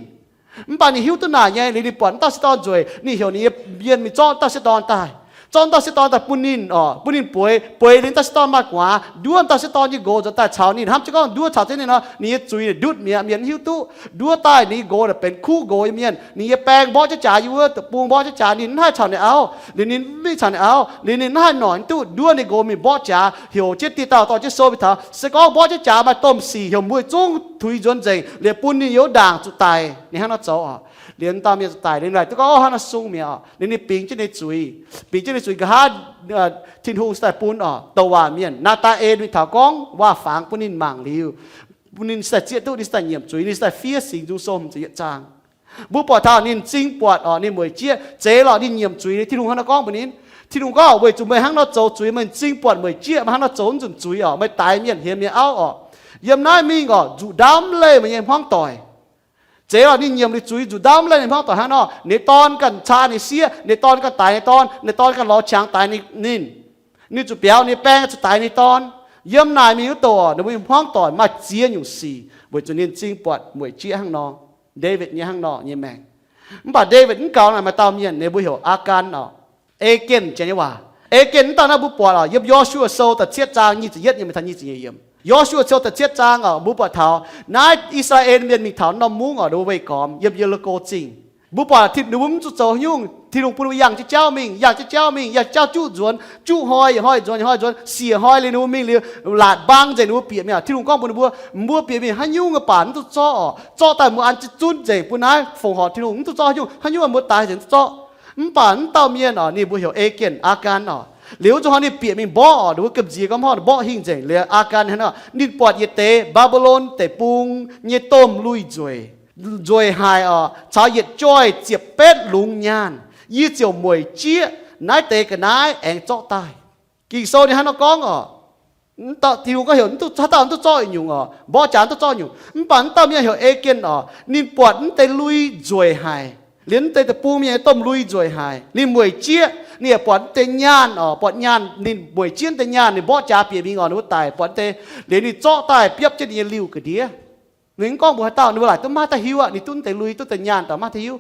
Mv baac ninh hiuv duqv naaic nyei, liuz ninh buatc wuov dauh sieqv dorn nzueic, ninh heuc ninh nyei mienh mingh zorqv wuov dauh sieqv dorn daaih. Zorqv wuov dauh sieqv dorn daaih bun ninh oc, bun ninh bueix. Bueix liuz wuov dauh sieqv dorn maaih gu'nguaaz, nduov wuov dauh sieqv dorn nyei nqox nzuonx daaih caux ninh, hnamv jienv gorngv nduov caux jienv ninh nor, ninh nyei zuiz naaic ndutv mi'aqv, mienh mv hiuv duqv. Nduov daaih ninh nyei nqox naaic benx kuv nqox nyei mienh. Ninh nyei baeng mborqv jienv jaax, yiem wuov deic-bung mborqv jienv jaax, ninh mv haih caux ninh auv, liuz ninh mv mingh caux ninh auv, liuz ninh mv haih noic duqv. Nduov ninh nqox mingh mborqv jaax, heuc jienv dieh dauh dorh jienv sou mingh taux, se gorngv mborqv jienv jaax maaih domh sic heuc mbuo zungv tuix nzuonx nzengc, liuz bun ninh youz ndaangc zuqc daic. Ninh hnangv nor zoux oc. Liuz dauh mienh zuqc daic, ninh laaic duqv gorngv, Ov, hnangv nor sung mi'aqv oc. Liuz ninh bingx jienv ninh zuiz, bingx jienv ninh zuiz nqa'haav, Tin-Hungh se daaih bun oc, douc waac mienh Naa^taa^en mingh taux gorngv waac-fangx bun ninh mangc liuz, bun ninh se daaih zieqv duqv, ninh se daaih nyiemc zuiz, ninh se daaih fiev Singx Nzung Sou hmz ziepc yietc zaang. Mbuo buatc taux ninh m'zing buatc oc, ninh mueic jieqv. Zeiz lorqc, ninh nyiemc zuiz, Tin-Hungh hnangv nor gorngv mbuox ninh. Tin-Hungh gorngv, Weic zuqc meih hnangv nor zoux zuiz, meih m'zing buatc mueic jieqv, meih hnangv nor zoux naaiv nzunc zuiz oc, meih daix mienh, hienx mienh auv oc, yiem naaiv mingh oc, nzuqc ndaamv leih meih nyei hmuangv doic. Zeiz lorqc, ninh nyiemc liuz zuiz, nzuqc ndaamv leih ninh hmuangv doic hnangv nor, ninh dorn ganh caa ninh sieqv, ninh dorn ganh daix ninh dorn, ninh dorn ganh lorz qangx daix ninh. Ninh zuqc biaux ninh baeng zuqc daix ninh dorn. Yiem naaic mingh wuov douc oc, ninh mbuo nyei hmuangv doic maaih ziex nyungc sic weic zuqc ninh m'zing buatc mueic jieqv hnangv nor. Ndaawitv nyei hnangv nor nyei maengc. Mv baac Ndaawitv mv gaux naaic maaih dauh mienh, ninh mbuo heuc Aakan oc. Aakan janx nyei waac. Aakan wuov dauh naaiv mbuo buatc oc, yiem Yo^su^waa Sou da'cietv zaang nyic ziepc yietv nyei mingh taux nyic ziepc nyeic yiemc. Yo^su^waa Sou da'cietv zaang oc, mbuo buatc taux naaiv I^saa^laa^en mienh mingh taux norm mungv oc, ninh mbuo weih gormx yiem Ye^li^ko Zingh. Mbuo buatc Tin, ninh mbuo mv zuqc zoux haaix nyungc. Tin-Hungh bun ninh mbuo yangh jienv jauv mingh, yangh jienv jauv mingh, yangh jienv jauv juqv nzuonx, juqv hnoi, hnoi nzuonx, hnoi nzuonx, siec hnoi liuz ninh mbuo mingh liuz, laatc mbaang nzengc ninh mbuo bieqc mingh. Tin-Hungh gorngv mbuox ninh mbuo, mbuo bieqc mingh haaix nyungc mv baac mv duqv zorqv oc. Zorqv daaih mbuo an jienv zunv nzengc bun naaiv fongc horc Tin-Hungh, mv duqv zorqv haaix nyungc, haaix nyungc mbuo daix nzengc mv duqv zorqv. Mv baac mv dauh mienh oc, ninh mbuo heuc Aqyen, Aqyen oc. Liuz wuov zanc hnoi ninh bieqc mingh mborqv oc, ninh mbuo gamh nziex gorngv mborqv, mborqv hingh nzengc liuz Aqyen hnangv nor, ninh buatc yietc deix Mbaa^mbe^lon Deic-Bung nyei domh lui nzueic, nzueic haic oc, caux yietc joih ziepc betv lungz nyaanh. Yie ziouc mueic jieqv naaiv deix ga'naaiv aengx zorqv daaih. Ging-Sou ninh hnangv nor gorngv oc. Mv dauh Tin-Hungh gorngv heuc mv duqv, haaix dauh mv duqv zorqv nyungc oc, mborqv jaax mv duqv zorqv nyungc. Mv baac mv dauh mienh heuc Aqyen oc, ninh buatc mv deix lui nzueic haic, liuz mv deix deic-bung mienh nyei domh lui nzueic haic, ninh mueic jieqv. Ninh yaac buatc mv deix nyaanh oc, buatc nyaanh, ninh mueic jieqv mv deix nyaanh, ninh mborqv jaax bieqc mingh oc, ninh mbuo daic buatc mv deix, liuz ninh zorqv daaih biopv jienv ninh nyei liuh ga'ndiev. Ninh mv gorngv mbuox haaix dauh, ninh mbuo laaic duqv maiv daaih hiuv aqv. Ninh duqv mv deix lui, duqv deix nyaanh, daaih maiv daaih hiuv.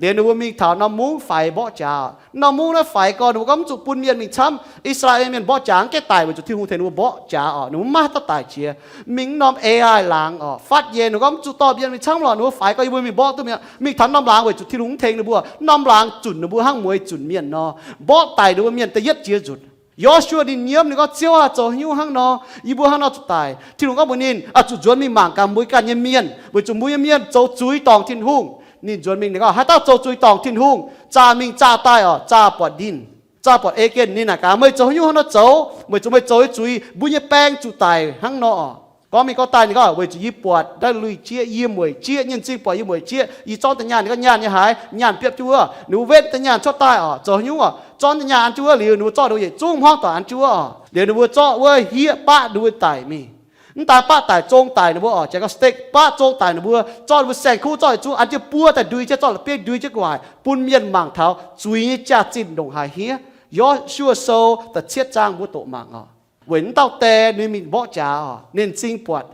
Liuz ninh mbuo mingh taux norm mungv faix mborqv jaax. Norm mungv naaiv faix gorngv, ninh mbuo gorngv mv zuqc bun mienh mingh camv. I^saa^laa^en mienh mborqv jaax mv gaengh daic weic zuqc Tin-Hungh tengx ninh mbuo mborqv jaax oc. Ninh mbuo maiv haaix dauh daic jiex. Mingh norm A I laangz oc, fatv yie, ninh gorngv mv zuqc dorh mienh mingh camv lorqc. Ninh mbuo faix gorngv yie mbuo mingh mborqv duqv mienh, mingh taux norm laangz weic zuqc Tin-Hungh mv tengx ninh mbuo. Norm laangz zunc ninh mbuo hnangv mueiz zunc mienh nor, mborqv daic ninh mbuo mienh da'yietv jiex nzunc. Yo^su^waa ninh nyiemv, ninh gorngv, Ziouv aah, zoux haaix nyungc hnangv nor, yie mbuo hnangv nor zuqc daic? Tin-Hungh gorngv mbuox ninh, oix zuqc nzuonx mingh mangc gaax mbuo ganh nyei mienh, weic zuqc mbuo nyei mienh zoux zuiz dorngc Tin-Hungh. Ninh nzuonx mingh, ninh gorngv, haaix dauh zoux zuiz dorngc Tin-Hungh, zaah mingh zaah daaih oc, zaah buatc ninh, zaah buatc Aqyen. Ninh naaic gaax, meih zoux haaix nyungc hnangv nor zoux? Weic zuqc meih zoux nyei zuiz mbuo nyei baeng zuqc daic hnangv nor oc. Gorngv mingh gorngv daaih ninh gorngv, weic zuqc yie buatc naaiv lui-jieqv, yie mueic jieqv, nyei m'zing buatc yie mueic jieqv, yie zorqv deix nyaanh. Ninh gorngv, nyaanh nyei haaix? Nyaanh biopv jienv wuov. Ninh mbuo wetv deix nyaanh cuotv daaih oc. Zoux haaix nyungc oc? Zorqv deix nyaanh an jienv wuov liuz, ninh mbuo zorqv ninh mbuo yietc zungv hmuangv doic an jienv wuov oc. Liuz ninh mbuo zorqv wuov hieqv baqv ninh mbuo daic mingh. Mv daan baqv daic, zong daic ninh mbuo oc, jaaix gauh stikv baqv zong daic ninh mbuo, zorqv ninh mbuo saeng-kuv zorqv yietc zungv an jienv buov daaih ndui jienv, zorqv la'bieiv ndui jienv gu'nguaaic bun mienh mangc taux zuiz nyei jaax-zinh ndongc haaix hniev. Yo^su^waa Sou da'cietv zaang mbuo doqc mangc oc. Weic mv dauh die ninh mingh mborqv jaax oc, ninh m'zing buatc,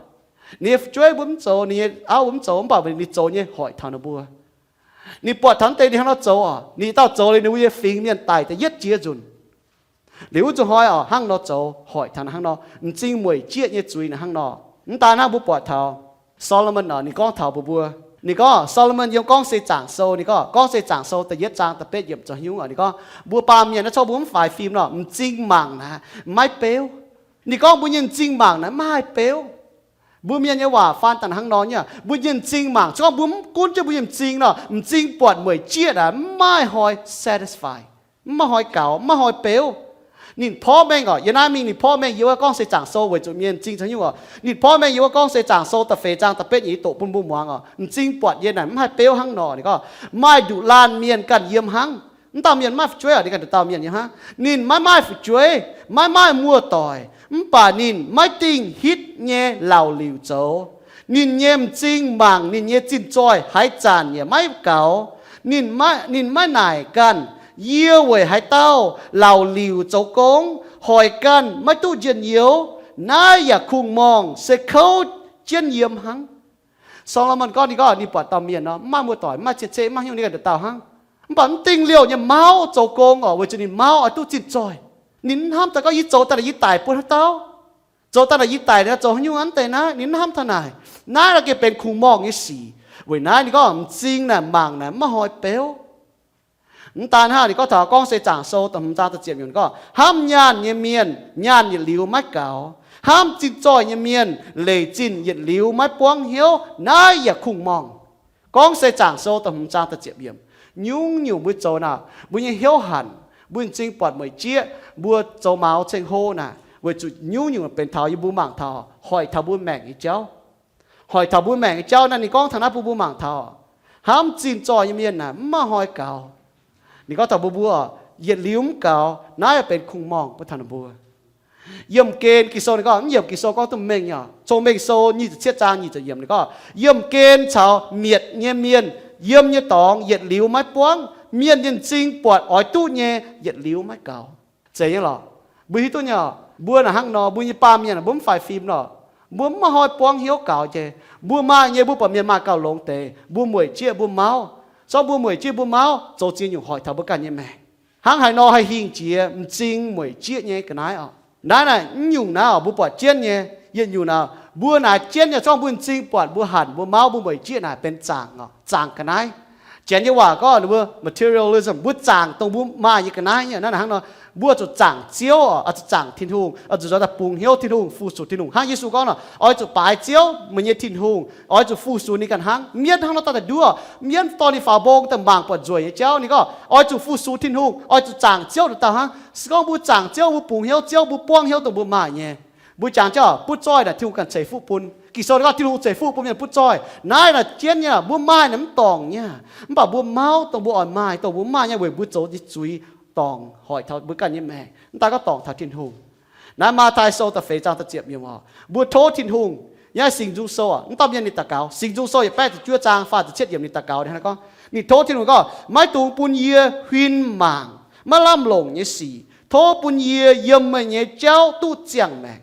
ninh nyei fu'jueiv mbuo mv zoux, ninh nyei auv mbuo mv zoux, mv baac ninh zoux nyei hoic taux ninh mbuo. Ninh buatc taux naaiv deix ninh hnangv nor zoux oc, ninh dauh zoux liuz ninh mbuo nyei fingx mienh daic da'yietv jiex nzunc. Liuz wuov zuqc hnoi oc, hnangv nor zoux hoic taux hnangv nor, m'zing mueic jieqv nyei zuiz naaic hnangv nor. Mv daan hnangv, mbuo buatc taux Solomon oc, ninh gorngv taux mbuo mbuo, ninh gorngv, Solomon yiem Gorngv Seix Zaangc Sou, ninh gorngv Gorngv Seix Zaangc Sou da'yietv zaang da'betv yiemc zoux haaix nyungc oc, ninh gorngv, mbuo baamh mienh naaiv, zorqv mbuo mv faix fim nor, m'zing mangc naaic maiv beuv. Ninh gorngv mbuo nyei m'zing mangc naaic maiv haih beuv. Mbuo mienh nyei waac faan daaih hnangv nor nyei, mbuo nyei m'zing mangc, se gorngv mbuo mv gunv jienv mbuo nyei m'zing nor, m'zing buatc mueic jieqv naaic mv maaih hnoi satisfy, mv maaih hnoi gaux, mv maaih hnoi beuv. Ninh porv mengh oc, yiem naaiv mingh ninh porv mengh yiem wuov Gorngv Seix Zaangc Sou weic zuqc mienh m'zing zoux haaix nyungc oc. Ninh porv mengh yiem wuov Gorngv Seix Zaangc Sou da'feix zaang da'betv yiemc doqc bun mbuo muangx oc, m'zing buatc nyei naaic mv haih beuv hnangv nor. Ninh gorngv maaih nduqc laanh mienh ganh yiem hnangv. Mv dauh mienh maiv maaih fu'jueiv oc, ninh ganh nduqc dauh mienh yiem hnangv. Ninh maiv maaih fu'jueiv, maiv maaih muoz-doic, mv baac ninh maiv dingh hitv nyei laauc liuc zoux. Ninh nyei m'zing mangc ninh nyei zinh zoih haaix zanc yaac maiv gaux. Ninh maiv, ninh maiv naaic ganh, yie weic haaix dauh laauc liuc zoux gong, hoic ganh maiv duqv njien-youh. Naaiv yaac kungx-morngh se kouv jienv yiem hnangv. Song^lo^morn gorngv, ninh gorngv ninh buatc dauh mienh nor, mv maaih muoz-doic, mv maaih cien-ceqv, mv maaih haaix nyungc, ninh ganh nduqc dauh hnangv. Mv baac mv dingh liouh nyei mauv zoux gong oc, weic zuqc ninh mauv oix duqv zinh zoih. Ninh mv hnamv daaih gorngv yie zoux daaih naaic yie daic bun haaix dauh? Zoux daaih naaic yie daic naaic zoux haaix nyungc hnangv deix naaiv? Ninh mv hnamv taux naaic. Naaiv naaic gengh benx kungx-morngh nyei sic. Weic naaiv ninh gorngv m'zing naaic mangc naaic mv maaih hnoi beuv. Mv daan hnangv, ninh gorngv taux Gorngv Seix Zaangc Sou da'hmz zaang da'ziepc yiemc gorngv, hnamv nyaanh nyei mienh nyaanh yietc liuz maiv gaux. Hnamv zinh zoih nyei mienh leic zinh yietc liuz maiv buangv hnyouv. Naaiv yaac kungx-morngh. Gorngv Seix Zaangc Sou da'hmz zaang da'ziepc yiemc. Nyungc-nyungc mbuo zoux naaic, mbuo nyei hnyouv hanc, mbuo m'zing buatc mueic jieqv, mbuo zoux maux ceng-hlo naaic, weic zuqc nyungc-nyungc benx taux yie mbuo mangc taux hoic taux mbuo maengc nyei jauv. Hoic taux mbuo maengc nyei jauv naaiv, ninh gorngv taux naaiv bun mbuo mangc taux, hnamv zinh zoih nyei mienh naaic mv maaih hnoi gaux. Ninh gorngv taux mbuo mbuo yietc liuz mv gaux, naaiv benx kungx-morngh bun taux ninh mbuo. Yiemh gen Ging-Sou ninh gorngv, mv yiemh Ging-Sou gorngv duqv mengh nyei oc. Cong-Mengh Sou nyic ziepc cietv zaang nyic ziepc yiemc ninh gorngv, yiemh gen caux mietc nyei mienh yiem nyei dorngx yietc liuz maiv buangv. Mienh nyei m'zing buatc oix duqv nyei yietc liuz maiv gaux. Zeiz nyei lorqc. Mbuo hiuv duqv nyei oc, mbuo naaic hnangv nor, mbuo nyei baamh mienh mbuo mv faix fim lorqc. Mbuo mv maaih hnoi buangv hnyouv gaux jiex. Mbuo maaih nyei, mbuo buatc mienh maaih gauh longx deix, mbuo mueic jieqv mbuo mauv. Zorqv mbuo mueic jieqv mbuo mauv zoux ziex nyungc hoic taux mbuo ganh nyei maengc. Hnangv haaix nor haih hingh jiex m'zing mueic jieqv nyei ga'naaiv oc? Naaiv naaic mv nyungc naaiv oc, mbuo buatc jienv nyei. Yietc nyungc naaic mbuo naaic jienv nyei, zorqv mbuo m'zing buatc mbuo hanc mbuo mauv mbuo mueic jieqv naaic benx zaangc oc, zaangc ga'naaiv. Janx nyei waac gorngv ninh mbuo materialism, mbuo zaangc dongh mbuo maaih nyei ga'naaiv nyei. Naaiv hnangv nor, mbuo zuqc zaangc Ziouv oc, oix zuqc zaangc Tin-Hungh, oix zuqc nzuonx daaih bungx hnyouv Tin-Hungh, fu-sux Tin-Hungh. Hnangv Yesu gorngv nor, oix zuqc baaix Ziouv, meih nyei Tin-Hungh, oix zuqc fu-sux ninh ganh hnangv. Mienv hnangv nor daaih nduov, mienv dorh ninh faaux mbong daaih mangc buatc nzueic nyei jauv. Ninh gorngv oix zuqc fu-sux Tin-Hungh, oix zuqc zaangc Ziouv nduqc dauh hnangv. Se gorngv mbuo zaangc Ziouv, mbuo bungx hnyouv Ziouv, mbuo buangv hnyouv dongh mbuo maaih nyei. Mbuo jangx jauv butv zoih naaic Tin-Hungh ganh ceix fuqv bun. Ging-Sou gorngv Tin-Hungh ceix fuqv bun mienh butv zoih. Naaiv naaic jienv nyei, mbuo maaih naaic mv dorngc nyei, mv baac mbuo mauv dongh mbuo oix maaih, dongh mbuo maaih nyei weic mbuo zoux nyei zuiz dorngc hoic taux mbuo ganh nyei maengc, mv daaih gorngv dorngc taux Tin-Hungh. Naaiv Matv^taai Sou da'feix zaang da'ziepc yiemc oc, mbuo tov Tin-Hungh. Yiem Singx Nzung Sou oc, mv dauh mienh ninh daux gaux, Singx Nzung Sou yietc baeqv ziepc juov zaang faah ziepc cietv yiemc ninh daux gaux, ninh gorngv, ninh tov Tin-Hungh gorngv, maiv dungx bun yie huin mangc maiv lamh longc nyei sic, tov bun yie yiem meih nyei jauv duqv ziangh maengc.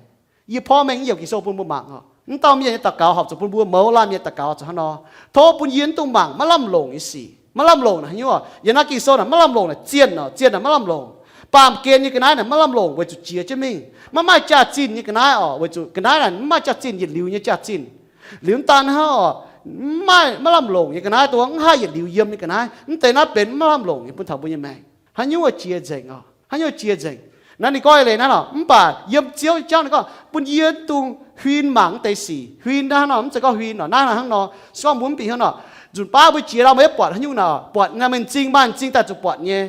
Yie porv mengh yiemc Ging-Sou bun mbuo mangc oc. Mv dauh mienh nyei daux gaux horpc zuqc bun mbuo mouz laanh mienh daux gaux zuqc hnangv nor. Tov bun yie mv dungx mangc maiv lamh longc nyei sic. Maiv lamh longc naaic haaix nyungc oc? Yiem naaiv Ging-Sou naaic maiv lamh longc naaic zienh oc, zienh naaic maiv lamh longc. Baamh gen nyei ga'naaiv naaic maiv lamh longc weic zuqc jiex jienv mingh. Maiv maaih jaax-zinh nyei ga'naaiv oc, weic zuqc ga'naaiv naaic maiv maaih jaax-zinh, yietc liuz nyei jaax-zinh. Liuz mv daan hnangv oc, mv maaih maiv lamh longc nyei ga'naaiv, dongh mv haih yietc liuz yiem nyei ga'naaiv. Mv deix naaiv benx maiv lamh longc nyei bun taux mbuo nyei maengc. Haaix nyungc oix jiex nzengc oc? Haaix nyungc oix jiex nzengc? Naaiv ninh gorngv eix leiz naaiv oc, mv baac yiem Ziouv nyei jauv ninh gorngv bun yie dungx huin mangc mv deix sic. Huin naaiv hnangv nor, mv zeiz gorngv huin oc, naaiv hnangv nor, se gorngv mbuo mv bieqc hnyouv nor, nzunc baav mbuo jiex lauh mbuo yietv buatc haaix nyungc nor, buatc naaiv mienh m'zing, maaih m'zing daaih zuqc buatc nyei.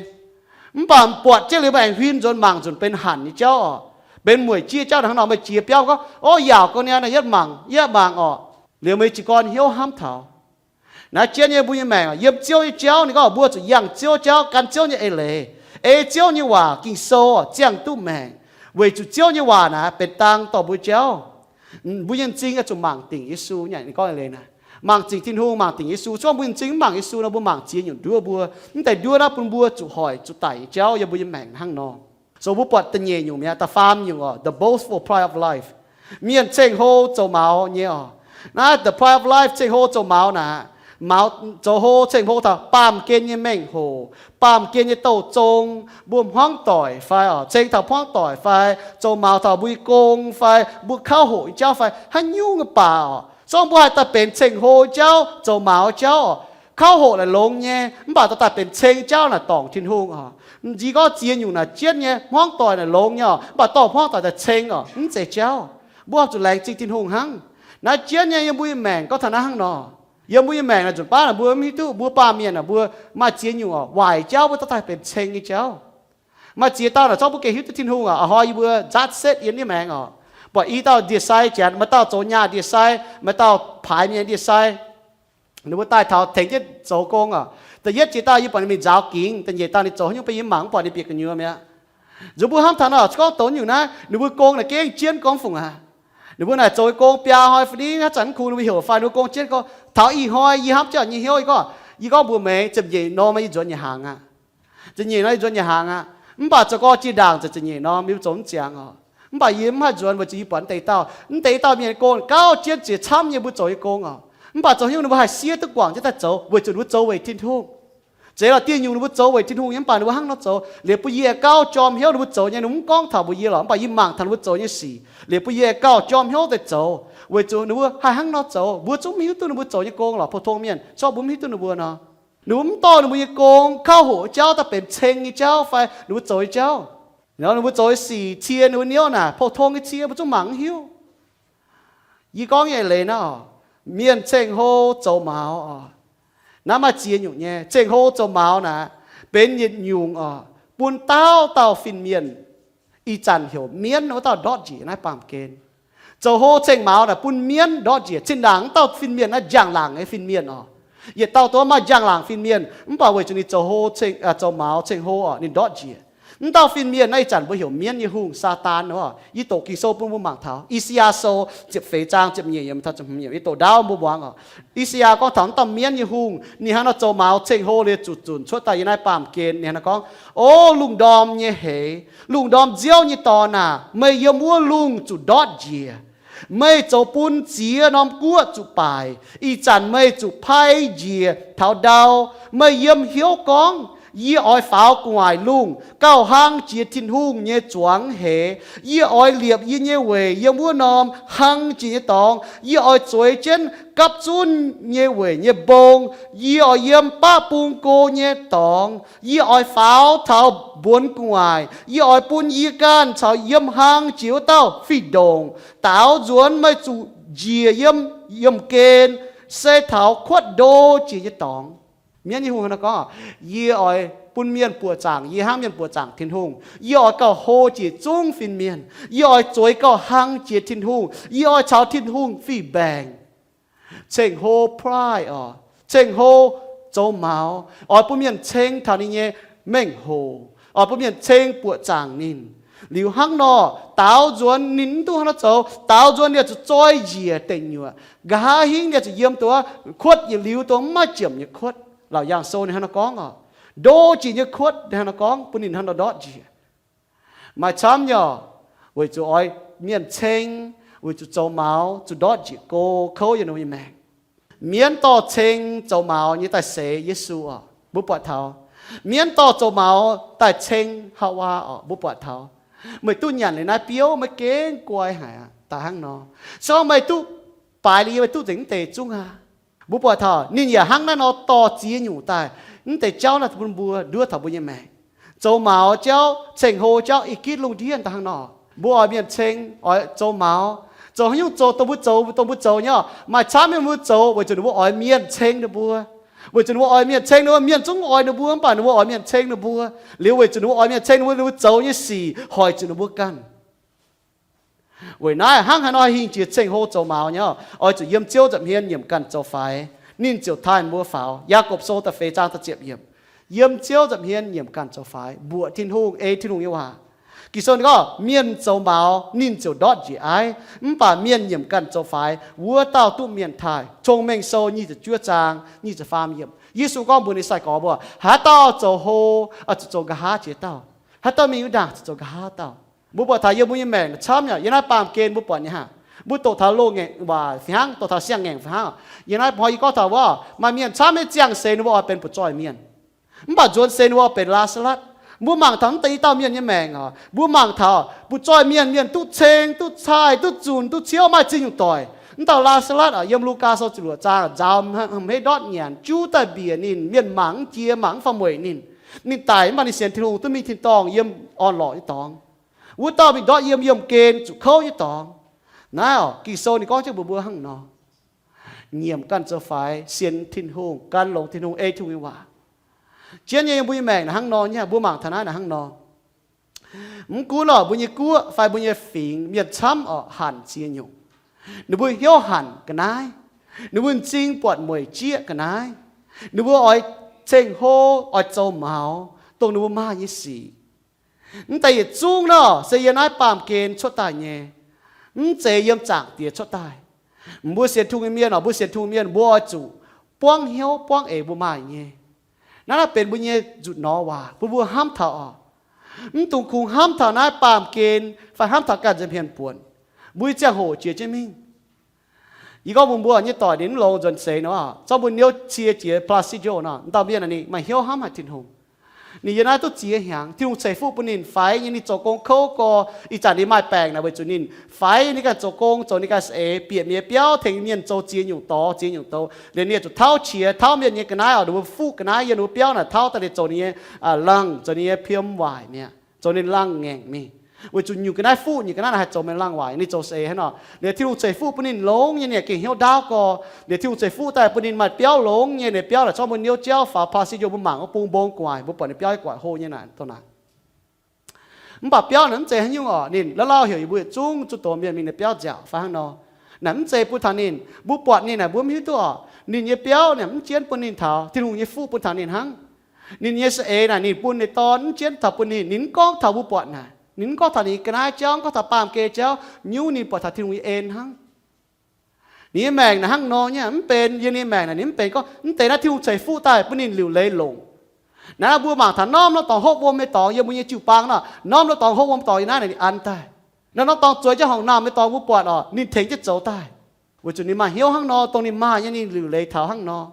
Mv baac buatc jienv liuz mbuo aengx huin nzuonx mangc nzunc benx hanc nyei jauv oc, benx mueic jiex jauv hnangv nor, meih jiex biauv gorngv, o, yaauc gau niaa, yietv mangc, yietv mangc oc, liuz meih jiez gorn hnyouv hnamv taux. Naaiv jienv nyei mbuo nyei maengc yiem Ziouv nyei jauv, ninh gorngv mbuo zuqc yangh Ziouv jauv, gan Ziouv nyei eix leiz, ei Ziouv nyei waac Ging-Sou ziangh duqv maengc, weic zuqc Ziouv nyei waac naaic benx dang dorh mbuo jauv. Mbuo nyei m'zing oix zuqc mangc dingc Yesu nyei, ninh gorngv eix leiz naaic. Mangc dingc Tin-Hungh, mangc dingc Yesu. Se gorngv mbuo nyei m'zing mv mangc Yesu nor, mbuo mangc ziex nyungc nduov mbuo. Mv deix nduov naaiv bun mbuo zuqc hoic zuqc daic nyei jauv yiem mbuo nyei maengc hnangv nor. So mbuo buatc da'nyeic nyungc mi'aqv, da'faam nyungc oc, the boastful pride of life. Mienh ceng-hlo zoux maux nyei oc. Naaiv the pride of life ceng-hlo zoux maux naaic, maux zoux hlo ceng-hlo taux baamh gen nyei mengh hoc, baamh gen nyei douh zong, mbuo hmuangv doic fai oc, ceng taux hmuangv doic fai, zoux maux taux mbuo nyei gong fai, mbuo kauv hoqc nyei jauv fai, haaix nyungc nyei baac oc, se gorngv mbuo haih daaih benx ceng-hlo jauv, zoux maux jauv oc, kauv hoqc naaic longx nyei, mv baac dorh daaih benx ceng jauv naaic dorngc Tin-Hungh oc. M'zing gorngv ziex nyungc naaic jienv nyei, hmuangv doic naaic longx nyei oc, mv baac dorh hmuangv doic daaih ceng oc, mv zeiz jauv. Mbuo zuqc laengz zingh Tin-Hungh hnangv. Naaiv jienv nyei yiem mbuo nyei maengc gorngv taux naaiv hnangv nor. Yiem mbuo nyei maengc naaic nzunc baav naaic mbuo mv hiuv duqv, mbuo baamh mienh naaic mbuo maaih ziex nyungc oc, waaic jauv mbuo dorh daaih benx ceng nyei jauv. Maaih ziex dauh naaic zorqv mbuo gengh hiuv duqv Tin-Hungh oc, a'hnoi yie mbuo nzatv setv yiem nyei maengc oc. Buatc i dauh ndie-sai janx, maaih dauh zoux nyaah ndie-sai, maaih dauh paaix mienh ndie-sai. Ninh mbuo daaih taux tengx jienv zoux gong oc. Da'yietv jiex dauh yie buatc ninh mingh nzaaux gingx, da'nyeic dauh ninh zoux haaix nyungc beiv yie mv mangc, mv buatc ninh bieqc gu'nyuoz mi'aqv. Nzunc mbuo hnamv taux nor, gorngv douz nyungc naaiv, ninh mbuo gong naaic gengh jienv gorngv fungc aqv. Ninh mbuo naaic zoux nyei gong biaa hnoi fai ni, haaix zanc mv kungx ninh mbuo heuc fai ninh mbuo gong jienv gorngv. Taux ih hnoi yie hnamv jienv nyei hnyouv, yie gorngv, yie gorngv mbuox meih, ziepc nyeic norm yie nzuonx nyei hnaangx aqv. Ziepc nyeic norm yie nzuonx nyei hnaangx aqv. Mv baac zoux gorx jiex ndaangc ziepc nyeic norm yie mbuo zoux mv ziangx oc. Mv baac yie mv haih nzuonx weic zuqc yie buatc mv deix dauh, mv deix dauh mienh nyei gong gauh jienv ziex camv nyei mbuo zoux nyei gong oc. Mv baac zoux haaix nyungc ninh mbuo haih siev duqv guangc jienv daaih zoux weic zuqc ninh mbuo zoux weic Tin-Hungh. Zeiz lorqc, dieh nyungc ninh mbuo zoux weic Tin-Hungh nyei, mv baac ninh mbuo hnangv nor zoux liuz bun yie gauh jorm hnyouv. Ninh mbuo zoux nyei ninh mv gorngv taux mbuox yie lorqc, mv baac yie mangc taux ninh mbuo zoux nyei sic liuz bun yie gauh jorm hnyouv daaih zoux, weic zuqc ninh mbuo haih hnangv nor zoux. Mbuo zungv mv hiuv duqv ninh mbuo zoux nyei gong lorqc. Pou-tong mienh, se gorngv mbuo mv hiuv duqv ninh mbuo nor, ninh mbuo mv dorh ninh mbuo nyei gong kauv hoqc jauv daaih benx ceng nyei jauv fai ninh mbuo zoux nyei jauv. Ninh mbuo zoux nyei sic, cie ninh mbuo niouv naaic, pou-tong nyei cie mbuo zungv mangc mv hiuv. Yie gorngv nyei eix leiz naaiv oc, mienh ceng-hlo zoux maux oc, naaiv maaih ziex nyungc nyei. Ceng-hlo zoux maux naaic benx yietc nyungc oc, bun dauh dauh fin-mienh, ih zanc heuc mienv wuov dauh ndortv njiec naaiv baamh gen. Zoux hlo ceng maux naaic bun mienv ndortv njiec. Zinh ndaangc wuov dauh fin-mienh naaiv njang-laangc nyei fin-mienh oc. Yietc dauh dongh maaih njang-laangc fin-mienh, mv baac weic zuqc ninh zoux hlo ceng, zoux maux ceng-hlo oc, ninh ndortv njiec. Wuov dauh fin-mienh naaiv ih zanc mbuo heuc mienv nyei hungh, Saadaan oc. Yie doqc Ging-Sou bun mbuo mangc taux I^saa^yaa Sou ziepc feix zaang ziepc nyeic yiemc taux ziepc hmz yiemc, yie doqc ndaauv mbuo muangx oc. I^saa^yaa gorngv taux wuov dauh mienv nyei hungh, ninh hnangv nor zoux maux ceng-hlo liuz zuqc zunc cuotv daaih yiem naaiv baamh gen. Ninh hnangv nor gorngv, O lungh ndorm nyei heix, lungh ndorm nziouv nyei dorn aah! Meih yiem wuov lungh zuqc ndortv njiec. Meih zoux bun ziex norm guoqv zuqc baaic. Ih zanc meih zuqc pai njiec taux ndau. Meih yiem hnyouv gorngv, Yie oix faaux gu'nguaaic lungh gauh hlang jiex Tin-Hungh nyei zuangx heix. Yie oix liepc yie nyei weic yiem wuov norm hlang jiex nyei dorngx. Yie oix zueiz jienv gapv zunv nyei weic nyei mbong. Yie oix yiem baqv bung go nyei dorngx. Yie oix faaux taux mbuonx gu'nguaaic. Yie oix bun yie ganh caux yiem hlang jiex wuov dauh fih ndongc daaux nzuonx meih zuqc njiec yiem yiemh gen, se taux kuotv ndo jiex nyei dorngx. Mienv nyei hungh hnangv nor gorngv, yie oix bun mienh buoqc zaangc yie hnangv mienh buoqc zaangc Tin-Hungh. Yie oix gauh hlo jiex zungv fin-mienh. Yie oix zueiz gauh hlang jiex Tin-Hungh. Yie oix caux Tin-Hungh fih mbaengc, ceng-hlo pride oc, ceng-hlo zoux maux, oix bun mienh ceng taux ninh nyei mengh hoc, oix bun mienh ceng buoqc zaangc ninh. Liuz hnangv nor, daaux nzuonx ninh mv duqv hnangv nor zoux. Daaux nzuonx ninh zuqc zoi njiec deic nyuoqc. Nqa'haav hingv ninh zuqc yiem dongh wuov kuotv yietc liuz dongh mv maaih jiemc nyei kuotv. Laauc Yaangh Sou ninh hnangv nor gorngv oc, ndo jiex nyei kuotv hnangv nor gorngv bun ninh hnangv nor ndortv njiec. Maaih camv nyei oc, weic zuqc oix mienh ceng, weic zuqc zoux maux zuqc ndortv njiec go, kouv yiem ninh mbuo nyei maengc. Mienv dorh ceng zoux maux nyei daaih seix Yesu oc, mbuo buatc taux. Mienv dorh zoux maux daaih ceng Haawaa oc, mbuo buatc taux. Meih duqv nyanc liuz naaiv biouv maiv gengh guai haic aqv. Daaih hnangv nor, se gorngv meih duqv baaix liuz yie, meih duqv nzengc mv deix zungv aqv. Mbuo buatc taux ninh yaac hnangv naaiv nor dorh ziex nyungc daaih. Mv deix jauv naaiv bun mbuo nduov taux mbuo nyei maengc. Zoux maux jauv, ceng-hlo jauv, ih gitv lungh ndiev daaih hnangv nor. Mbuo oix mienh ceng, oix zoux maux, zoux haaix nyungc zoux dongh mbuo zoux, dongh mbuo zoux nyei oc. Maaih camv mienh mbuo zoux weic zuqc ninh mbuo oix mienh ceng ninh mbuo. Weic zuqc ninh mbuo oix mienh ceng ninh mbuo, mienh zungv oix ninh mbuo, mv baac ninh mbuo oix mienh ceng ninh mbuo. Liuz weic zuqc ninh mbuo oix mienh ceng ninh mbuo, ninh mbuo zoux nyei sic hoic zuqc ninh mbuo ganh. Weic naaiv hnangv haaix nor hingh jiex ceng-hlo zoux maux nyei oc, oix zuqc yiem Ziouv nza'hmien nyiemc ganh zoux faix, ninh ziouc taaih mbuo faaux. Yaagorpc Sou da'feix zaang da'ziepc yiemc, yiem Ziouv nza'hmien nyiemc ganh zoux faix, mbuoqc Tin-Hungh, ei Tin-Hungh nyei waac. Ging-Sou ninh gorngv, mienh zoux maux ninh ziouc ndortv njiec aiv, mv baac mienh nyiemc ganh zoux faix, wuov dauh duqv mienh taaih. Cong-Mengh Sou nyic ziepc juov zaang nyic ziepc faam yiemc, Yesu gorngv mbuox ninh sai-gorx mbuo, haaix dauh zoux hlo, zuqc zoux nqa'haav jiex dauh. Haaix dauh mingh wuov ndaangc zuqc zoux nqa'haav dauh. Mbuo buatc taux yiem mbuo nyei maengc camv yaac yiem naaiv baamh gen mbuo buatc nyei hnangv. Mbuo doqc taux loz-ngaengc waac fih hnangv, doqc taux siang-ngaengc fih hnangv. Yiem naaiv hnoi yie gorngv taux wuov, maaih mienh camv nyei ziangh seix ninh mbuo oix benx butv-zoih mienh. Mv baac nzuonx seix ninh mbuo oix benx Laa^saa^latv. Mbuo mangc taux mv deix i dauh mienh nyei maengc oc, mbuo mangc taux butv-zoih mienh, mienh duqv ceng, duqv cai, duqv zunh, duqv ciouv, maaih ziex nyungc doic. Mv dauh Laa^saa^latv oc, yiem Lugaa Sou ziepc luoqc zaang, nzaaux hmeiv ndortv nyanc, juv daaih mbiec ninh, mienh mangc mv jiex, mangc mv faaux mueic ninh. Ninh daic mv baac ninh sienx Tin-Hungh duqv mingh tin-dorngh yiem orn-lorqc nyei dorngx. Wuov dauh mingh ndortv yiem yiemh gen zuqc kouv nyei dorngx. Naaiv oc, Ging-Sou ninh gorngv jienv mbuox mbuo hnangv nor, nyiemc ganh zoux faix, sienx Tin-Hungh, gan longx Tin-Hungh, ei Tin-Hungh nyei waac. Jienv nyei yiem mbuo nyei maengc naaic hnangv nor nyei, mbuo mangc taux naaiv naaic hnangv nor. Mv gunv oc mbuo nyei guoqv fai mbuo nyei fingx, mienh camv oc hanc ziex nyungc. Ninh mbuo hnyouv hanc ga'naaiv. Ninh mbuo m'zing buatc mueic jieqv ga'naaiv. Ninh mbuo oix ceng-hlo, oix zoux maux dongh ninh mbuo maaih nyei sic. Mv deix yietc zungv nor se yiem naaiv baamh gen cuotv daaih nyei. Mv zeiz yiem Zaangc Diex cuotv daaih. Mbuo sienx Tin-Hungh nyei mienh oc, mbuo sienx Tin-Hungh mienh mbuo oix zuqc buangv hnyouv buangv eix mbuo maaih nyei. Naaiv naaiv benx mbuo nyei nzuqc nor waac bun mbuo hnamv taux oc. Mv dungx kungx hnamv taux naaiv baamh gen fai hnamv taux ganh nza'hmien buonc. Mbuo nyei ziangh hoc jiex jienv mingh. Yie gorngv mbuox mbuo nyei doic ninh mv longx nzuonx seix nor, zorqv mbuo hnyouv cie jiex Placido nor, dauh mienh ninh maaih hnyouv hnamv haic Tin-Hungh. Ninh yiem naaiv duqv ziex hnyangx, Tin-Hungh ceix fuqv bun ninh, faix nyei ninh zoux gong kouv gorx, ih zanc ninh maaih baengc naaic weic zuqc ninh faix ninh ganh zoux gong, zoux ninh ganh saeng-eix, bieqc mienh nyei biauv, tengx mienh zoux ziex nyungc dorngx ziex nyungc douz. Liuz ninh zuqc tauv qiex, tauv mienh nyei ga'naaiv oc, ninh mbuo fuqv ga'naaiv yiem ninh mbuo biauv naaic tauv daaih, liuz zoux ninh nyei, langh, zoux ninh nyei piem waaic mi'aqv, zoux ninh laangh ngaengc mingh. Weic zuqc nyungc ga'naaiv fuqv, nyungc ga'naaiv naaic haih zoux mienh laangh waaic, ninh zoux saeng-eix hnangv nor. Liuz Tin-Hungh ceix fuqv bun ninh longx nyei, ninh gengh hnyouv ndaauv gorx. Liuz Tin-Hungh ceix fuqv daaih bun ninh maaih biauv longx nyei, ninh biauv naaic zorqv mbuo hnyouv jauv faaux Placido mbuo mangc wuov bung mbong gu'nguaaic, mbuo buatc ninh biauv gu'nguaaic hlo nyei naaic dongh naaic. Mv baac biauv naaic mv zeiz haaix nyungc oc, ninh lauh lauh heuc yie mbuo yietc zungv zuqc dox mienh mingh ninh biauv nziaauc fai hnangv nor. Naaic mv zeiz bun taux ninh, mbuo buatc ninh naaic mbuo mv hiuv duqv oc, ninh nyei biauv naaic mv jienv bun ninh taux, Tin-Hungh nyei fuqv bun taux ninh hnangv. Ninh nyei saeng-eix naaic ninh bun ninh dorn mv jienv taux bun ninh, ninh mv gorngv taux mbuo buatc naaic, ninh mv gorngv taux ninh nyei ga'naaiv jauv, mv gorngv taux baamh gen jauv, nyungc ninh buatc taux Tin-Hungh nyei en hnangv. Ninh nyei maengc naaic hnangv nor nyei, mv benx yiem ninh maengc naaic ninh mv benx gorngv mv deix naaiv Tin-Hungh ceix fuqv daaih bun ninh liuc leiz longc. Naaiv mbuo mangc taux norm norm dorngx hopv wuom nyei dorngx yiem mbuo nyei jiu-baang nor, norm norm dorngx hopv wuom dorngx yiem naaiv naaic ninh an daaih. Norm norm dorngx zueiz jienv horngc naamh nyei dorngx mbuo buatc oc, ninh tengx jienv zoux daaih. Weic zuqc ninh maaih hnyouv hnangv nor, dongh ninh maaih nyei ninh liuc leiz taux hnangv nor.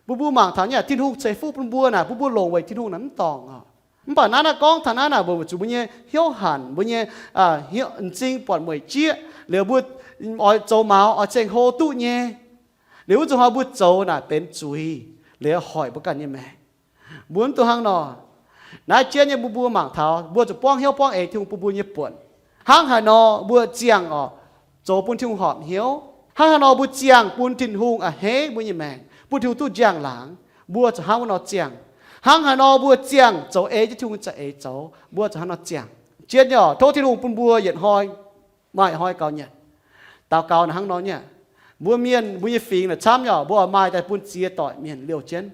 Mbuo mbuo mangc taux nyei, Tin-Hungh ceix fuqv bun mbuo naaic, bun mbuo longc weic Tin-Hungh naaic mv dorngc oc. Mv baac naaiv naaiv gorngv taux naaiv naaic, weic zuqc mbuo nyei hnyouv hanc, mbuo nyei m'zing buatc mueic jieqv, liuz mbuo oix zoux maux oix ceng hlo duqv nyei. Liuz wuov zuqc hnoi mbuo zoux naaic benx zuiz, liuz hoic mbuo ganh nyei maengc. Mbuo mv duqv hnangv nor. Naaiv jienv nyei mbuo mbuo mangc taux mbuo zuqc buangv hnyouv buangv eix Tin-Hungh bun mbuo nyei buonc. Hnangv haaix nor mbuo ziangh oc, zoux bun Tin-Hungh horpc hnyouv? Hnangv haaix nor mbuo ziangh bun Tin-Hungh a'hneiv mbuo nyei maengc, bun Tin-Hungh duqv njang-laangc? Mbuo zuqc hnangv wuov nor ziangh. Hnangv haaix nor mbuo ziangh zoux ei jienv Tin-Hungh za'eix zoux, mbuo zuqc hnangv nor ziangh. Jienv nyei oc, tov Tin-Hungh bun mbuo yietc hnoi maaih hnoi gaux nyanc. Daux gaux naaic hnangv nor nyei. Mbuo mienh, mbuo nyei fingx naaic camv nyei oc, mbuo oix maaih daaih bun ziex doic mienh liouh jienv.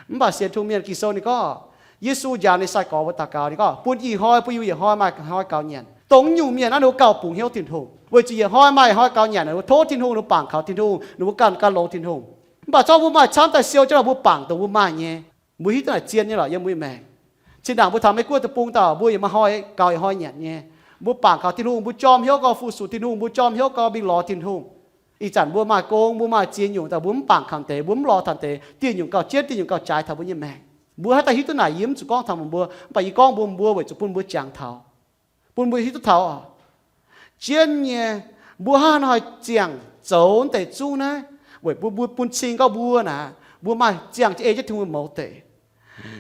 Mv baac sienx Tin-Hungh mienh Ging-Sou ninh gorngv, Yesu njaaux ninh sai-gorx mbuo daux gaux, ninh gorngv, bun ih hnoi bun yie yietc hnoi maaih hnoi gaux nyanc. Dongh nyungc mienh naaiv ninh mbuo gauh bungx hnyouv Tin-Hungh, weic zuqc yietc hnoi maaih hnoi gaux nyanc, ninh mbuo tov Tin-Hungh, ninh mbuo bangc kaux Tin-Hungh, ninh mbuo ganh gan longx Tin-Hungh. Mv baac zorqv mbuo maaih camv daaih siou jienv nor, mbuo bangc dongh mbuo maaih nyei. Mbuo hiuv duqv naaic zien nyei lorqc yiem mbuo nyei maengc. Zinh ndaangc mbuo taux Meiv-Guoqv deic-bung daaih, mbuo yaac maaih hnoi gaux, hnoi nyanc nyei. Mbuo bangc kaux Tin-Hungh, mbuo jorm hnyouv gau fu-sux Tin-Hungh, mbuo jorm hnyouv gau mingh lorz Tin-Hungh. Ih zanc mbuo maaih gong, mbuo maaih ziex nyungc daaih, mbuo mv bangc taux deix, mbuo mv lorz taux deix, dieh nyungc gauh jienv, dieh nyungc gauh jaaix taux mbuo nyei maengc. Mbuo haaix dauh hiuv duqv naaic, yie mv zuqc gorngv taux meih mbuo, mv baac yie gorngv mbuox mbuo weic zuqc bun mbuo jangx taux, bun mbuo hiuv duqv taux oc. Jienv nyei, mbuo hnangv haaix nor haih ziangh zoux deix zungv naaiv, weic bun mbuo bun cing gorngv mbuo naaic, mbuo maaih ziangh ei jienv Tin-Hungh mouz deix.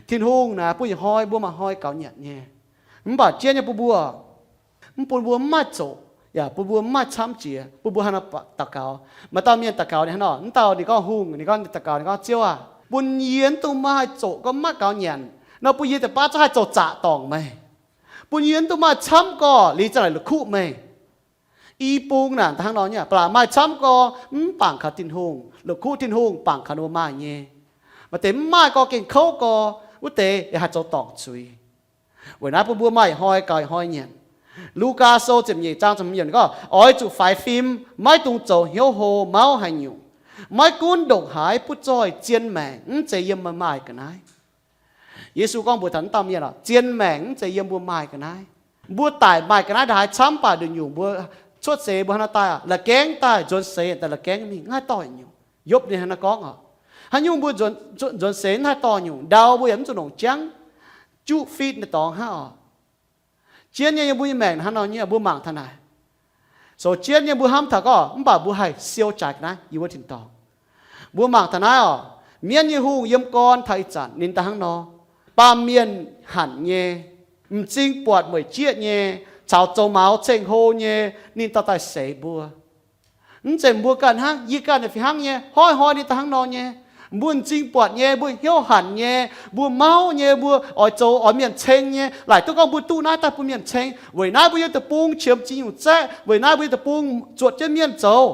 Tin-Hungh naaic bun yietc hnoi mbuo maaih hnoi gaux nyanc nyei. Mv baac jienv nyei bun mbuo, mv bun mbuo mv maaih zoqc, yaac bun mbuo mv maaih camv jiex, bun mbuo hnangv nor daux gaux. Maaih dauh mienh daux gaux ninh hnangv nor, mv dauh ninh gorngv hungh, ninh gorngv daux gaux, ninh gorngv, Ziouv aah, bun yie mv dungx maaih zoqc gorngv mv maaih gaux nyanc nor, bun yie deix baav zungv haih zoux zaqc dorngc meih. Bun yie mv dungx maaih camv gorx liuz za'naaic la'kuqv meih. I bung naaic hnangv nor nyei, ba'laqc maaih camv gorx mv bangc kaux Tin-Hungh, la'kuqv Tin-Hungh bangc kaux ninh mbuo maaih nyei. Maaih deix mv maaih gorx gengh kouv gorx, wuov deix yaac haih zoux dorngc zuiz. Weic naaiv bun mbuo maaih hnoi gaux hnoi nyanc. Lugaa Sou ziepc nyeic zaang ziepc hmz yiemc gorngv, oix zuqc faix fim, maiv dungx zoux hnyouv hlo mauv haaix nyungc. Maiv gunv ndongc haaix butv zoih, zien maengc mv zeiz yiem meih maaih ga'naaiv. Yesu gorngv mbuox taux wuov dauh mienh oc, zien maengc mv zeiz yiem mbuo maaih ga'naaiv. Mbuo daic maaih ga'naaiv ndongc haaix camv baac nduqc nyungc mbuo cuotv seix mbuo hnangv nor daaih la'gaengv daaih, nzuonx seix daaih la'gaengv mingh, mv haih dorh nyungc. Yopv ninh hnangv nor gorngv oc. Haaix nyungc mbuo nzuonx seix mv haih dorh nyungc, ndau mbuo yaac mv zuqc longc jangv juqv fitv naaiv dorngx hnangv oc. Jienv nyei yiem mbuo nyei maengc hnangv nor nyei, mbuo mangc taux naaic. Sou jienv nyei mbuo hnamv taux gorngv mv baac mbuo haih siou jaaix ga'naaiv yiem wuov tin-dorngh. Mbuo mangc taux naaiv oc, mienv nyei hungh yiem gorn taux ih zanc ninh daaih hnangv nor, baamh mienh hanc nyei, m'zing buatc mueic jieqv nyei, caux zoux maux ceng-hlo nyei, ninh dorh daaih seix mbuo. Mv zeiz mbuo ganh hnangv, yie ganh fih hnangv nyei, hnoi-hnoi ninh daaih hnangv nor nyei. Mbuo m'zing buatc nyei, mbuo hnyouv hanc nyei, mbuo mauv nyei, mbuo oix zoux oix mienh ceng nyei, laaic duqv gorngv mbuo duqv naaiv daaih bun mienh ceng. Weic naaiv mbuo yiem deic-bung qiemx ziex nyungc zaeqv, weic naaiv mbuo yiem deic-bung zuotc jienv mienh zoux.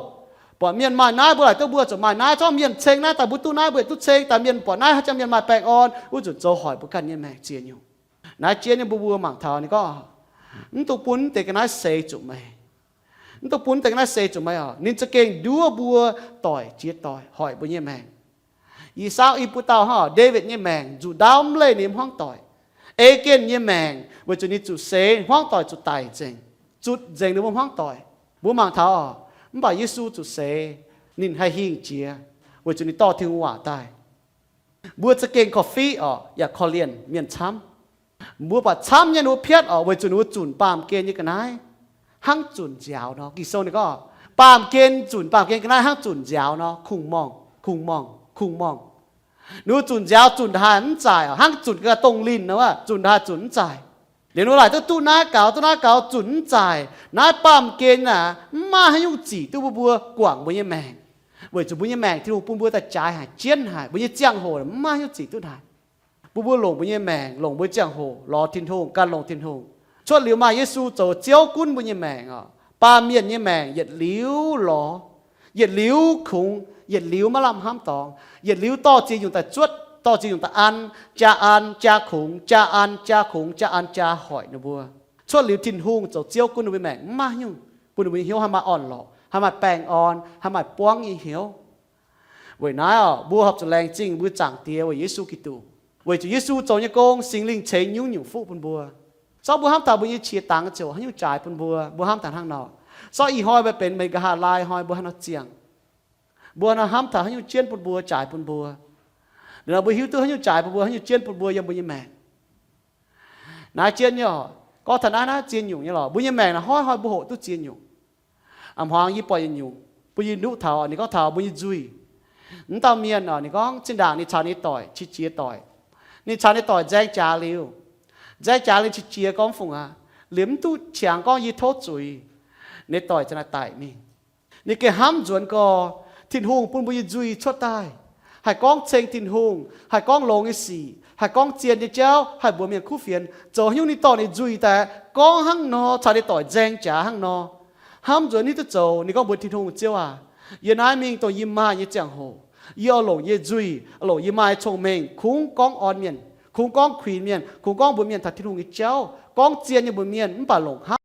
Buatc mienh maaih naaiv, mbuo laaic duqv mbuo zuqc maaih naaiv. Zorqv mienh ceng naaiv daaih, mbuo duqv naaiv mbuo yaac duqv ceng daaih. Mienh buatc naaiv haih jangx mienh maaih baengh orn, wuov zanc zoux hoic mbuo ganh nyei maengc ziex nyungc. Naaiv jienv nyei mbuo mbuo mangc taux ninh gorngv, mv dungx bun deix ga'naaiv seix zuqc meih. Mv dungx bun deix ga'naaiv seix zuqc meih oc. Ninh za'gengh nduov mbuo doic jiex doic, hoic mbuo nyei maengc. I Saauv i buo dauh hnangv oc, Ndaawitv nyei maengc nzuqc ndaauv mv leih ninh hmuangv doic. Ei^gen nyei maengc weic zuqc ninh zuqc seix, hmuangv doic zuqc daic nzengc, zutc nzengc ninh mbuo hmuangv doic. Mbuo mangc taux oc, mv baac Yesu zuqc seix, ninh haih hingh jiex weic zuqc ninh dorh Tin-Hungh waac daaih. Mbuo za'gengh korv-fiqv oc, yaac korv-lienh mienh camv. Mbuo buatc camv nyei ninh mbuo piatv oc, weic zuqc ninh mbuo zunc baamh gen nyei ga'naaiv hnangv zunc nziaaux nor. Ging-Sou ninh gorngv, baamh gen, zunc baamh gen ga'naaiv hnangv zunc nziaaux nor, kungx-morngh, kungx-morngh, kungx-morngh. Ninh mbuo zunc nziaaux zunc ndongc haaix mv zaaic oc, hnangv zunc ga'naaiv dongh linh nor, zunc ndongc haaix zunc mv zaaic. Liuz ninh mbuo laaic duqv duqv naaiv gaux, duqv naaiv gaux, zunc mv zaaic. Naaiv baamh gen aah, mv maaih haaix nyungc zic duqv mbuo mbuo guangc mbuo nyei maengc. Weic zuqc mbuo nyei maengc Tin-Hungh bun mbuo daaih jaaix haic, jienv haic, mbuo nyei ziangh hoc mv maaih haaix nyungc zic duqv haic. Bun mbuo longc mbuo nyei maengc, longc mbuo nyei ziangh hoc lorz Tin-Hungh, gan longx Tin-Hungh. Cuotv liuz maaih Yesu zoux Ziouv gunv mbuo nyei maengc oc, baamh mienh nyei maengc yietc liuz lorz, yietc liuz kungx, yietc liuz maiv lamh hnamv dorngx, yietc liuz dorh ziex nyungc daaih zuotv, dorh ziex nyungc daaih an, jaa an jaa kungx, jaa an jaa kungx, jaa an jaa hoic ninh mbuo. Cuotv liuz Tin-Hungh zoux Ziouv gunv ninh mbuo maengc mv maaih nyungc bun ninh mbuo nyei hnyouv haih maaih orn-lorqc, haih maaih baengh orn, haih maaih buangv nyei hnyouv. Weic naaiv oc, mbuo horpc zuqc laengz zingh mbuo Zaangc Diex weic Yesu Giduc. Weic zuqc Yesu zoux nyei gong, Singx Lingh ceix nyungc-nyungc fuqv bun mbuo. Zorqv mbuo hnamv taux mbuo nyei qiex dangx ziouc haaix nyungc jaaix bun mbuo, mbuo hnamv taux hnangv nor. Zorqv ih hnoi mbuo benx Meiv Ga'haav Laai hnoi, mbuo hnangv nor ziangh, mbuo hnangv nor hnamv taux haaix nyungc jienv bun mbuo, jaaix bun mbuo. Liuz nor mbuo hiuv duqv haaix nyungc jaaix bun mbuo, haaix nyungc jien bun mbuo yiem mbuo nyei maengc. Naaiv jien nyei oc, gorngv taux naaiv, naaiv zien nyungc nyei lorqc. Mbuo nyei maengc naaic hnoi-hnoi mbuo hoqc duqv zien nyungc. A'hmuangx yie buatc yietc nyungc, bun yie nuqv taux, ninh gorngv taux mbuo nyei nzuih. M'dauh mienh oc, ninh gorngv zinh ndaangc ninh caux ninh doic qiex jiez doic. Ninh caux ninh doic nzaeng jaax liuz, nzaeng jaax liuz qiex jiez gorngv fungc aqv, liemh mv duqv qangx gorngv yie tov zuiz, ninh doic ziouc naaic daic mingh. Ninh gengh hnamv nzuonx gorx, Tin-Hungh bun mbuo nyei nzuih cuotv daaih, haih gorngv ceng Tin-Hungh, haih gorngv longx nyei sic, haih gorngv zien nyei jauv, haih mbuox mienh kuv fienx. Zoux haaix nyungc ninh dorh ninh nzuih daaih gorngv hnangv nor, caux ninh doic nzaeng jaax hnangv nor. Hnamv nzuonx hiuv duqv zoux, ninh gorngv mbuox Tin-Hungh, Ziouv aac, yie naaiv mingh dongh yie maaih nyei ziangh hoc, yie oix longc yie nzuih, longc yih maaih cong-mengh kungx gorngv orn mienh, kungx gorngv kuinx mienh, kungx gorngv mbuox mienh taux Tin-Hungh nyei jauv, gorngv zien nyei mbuox mienh, mv baac longc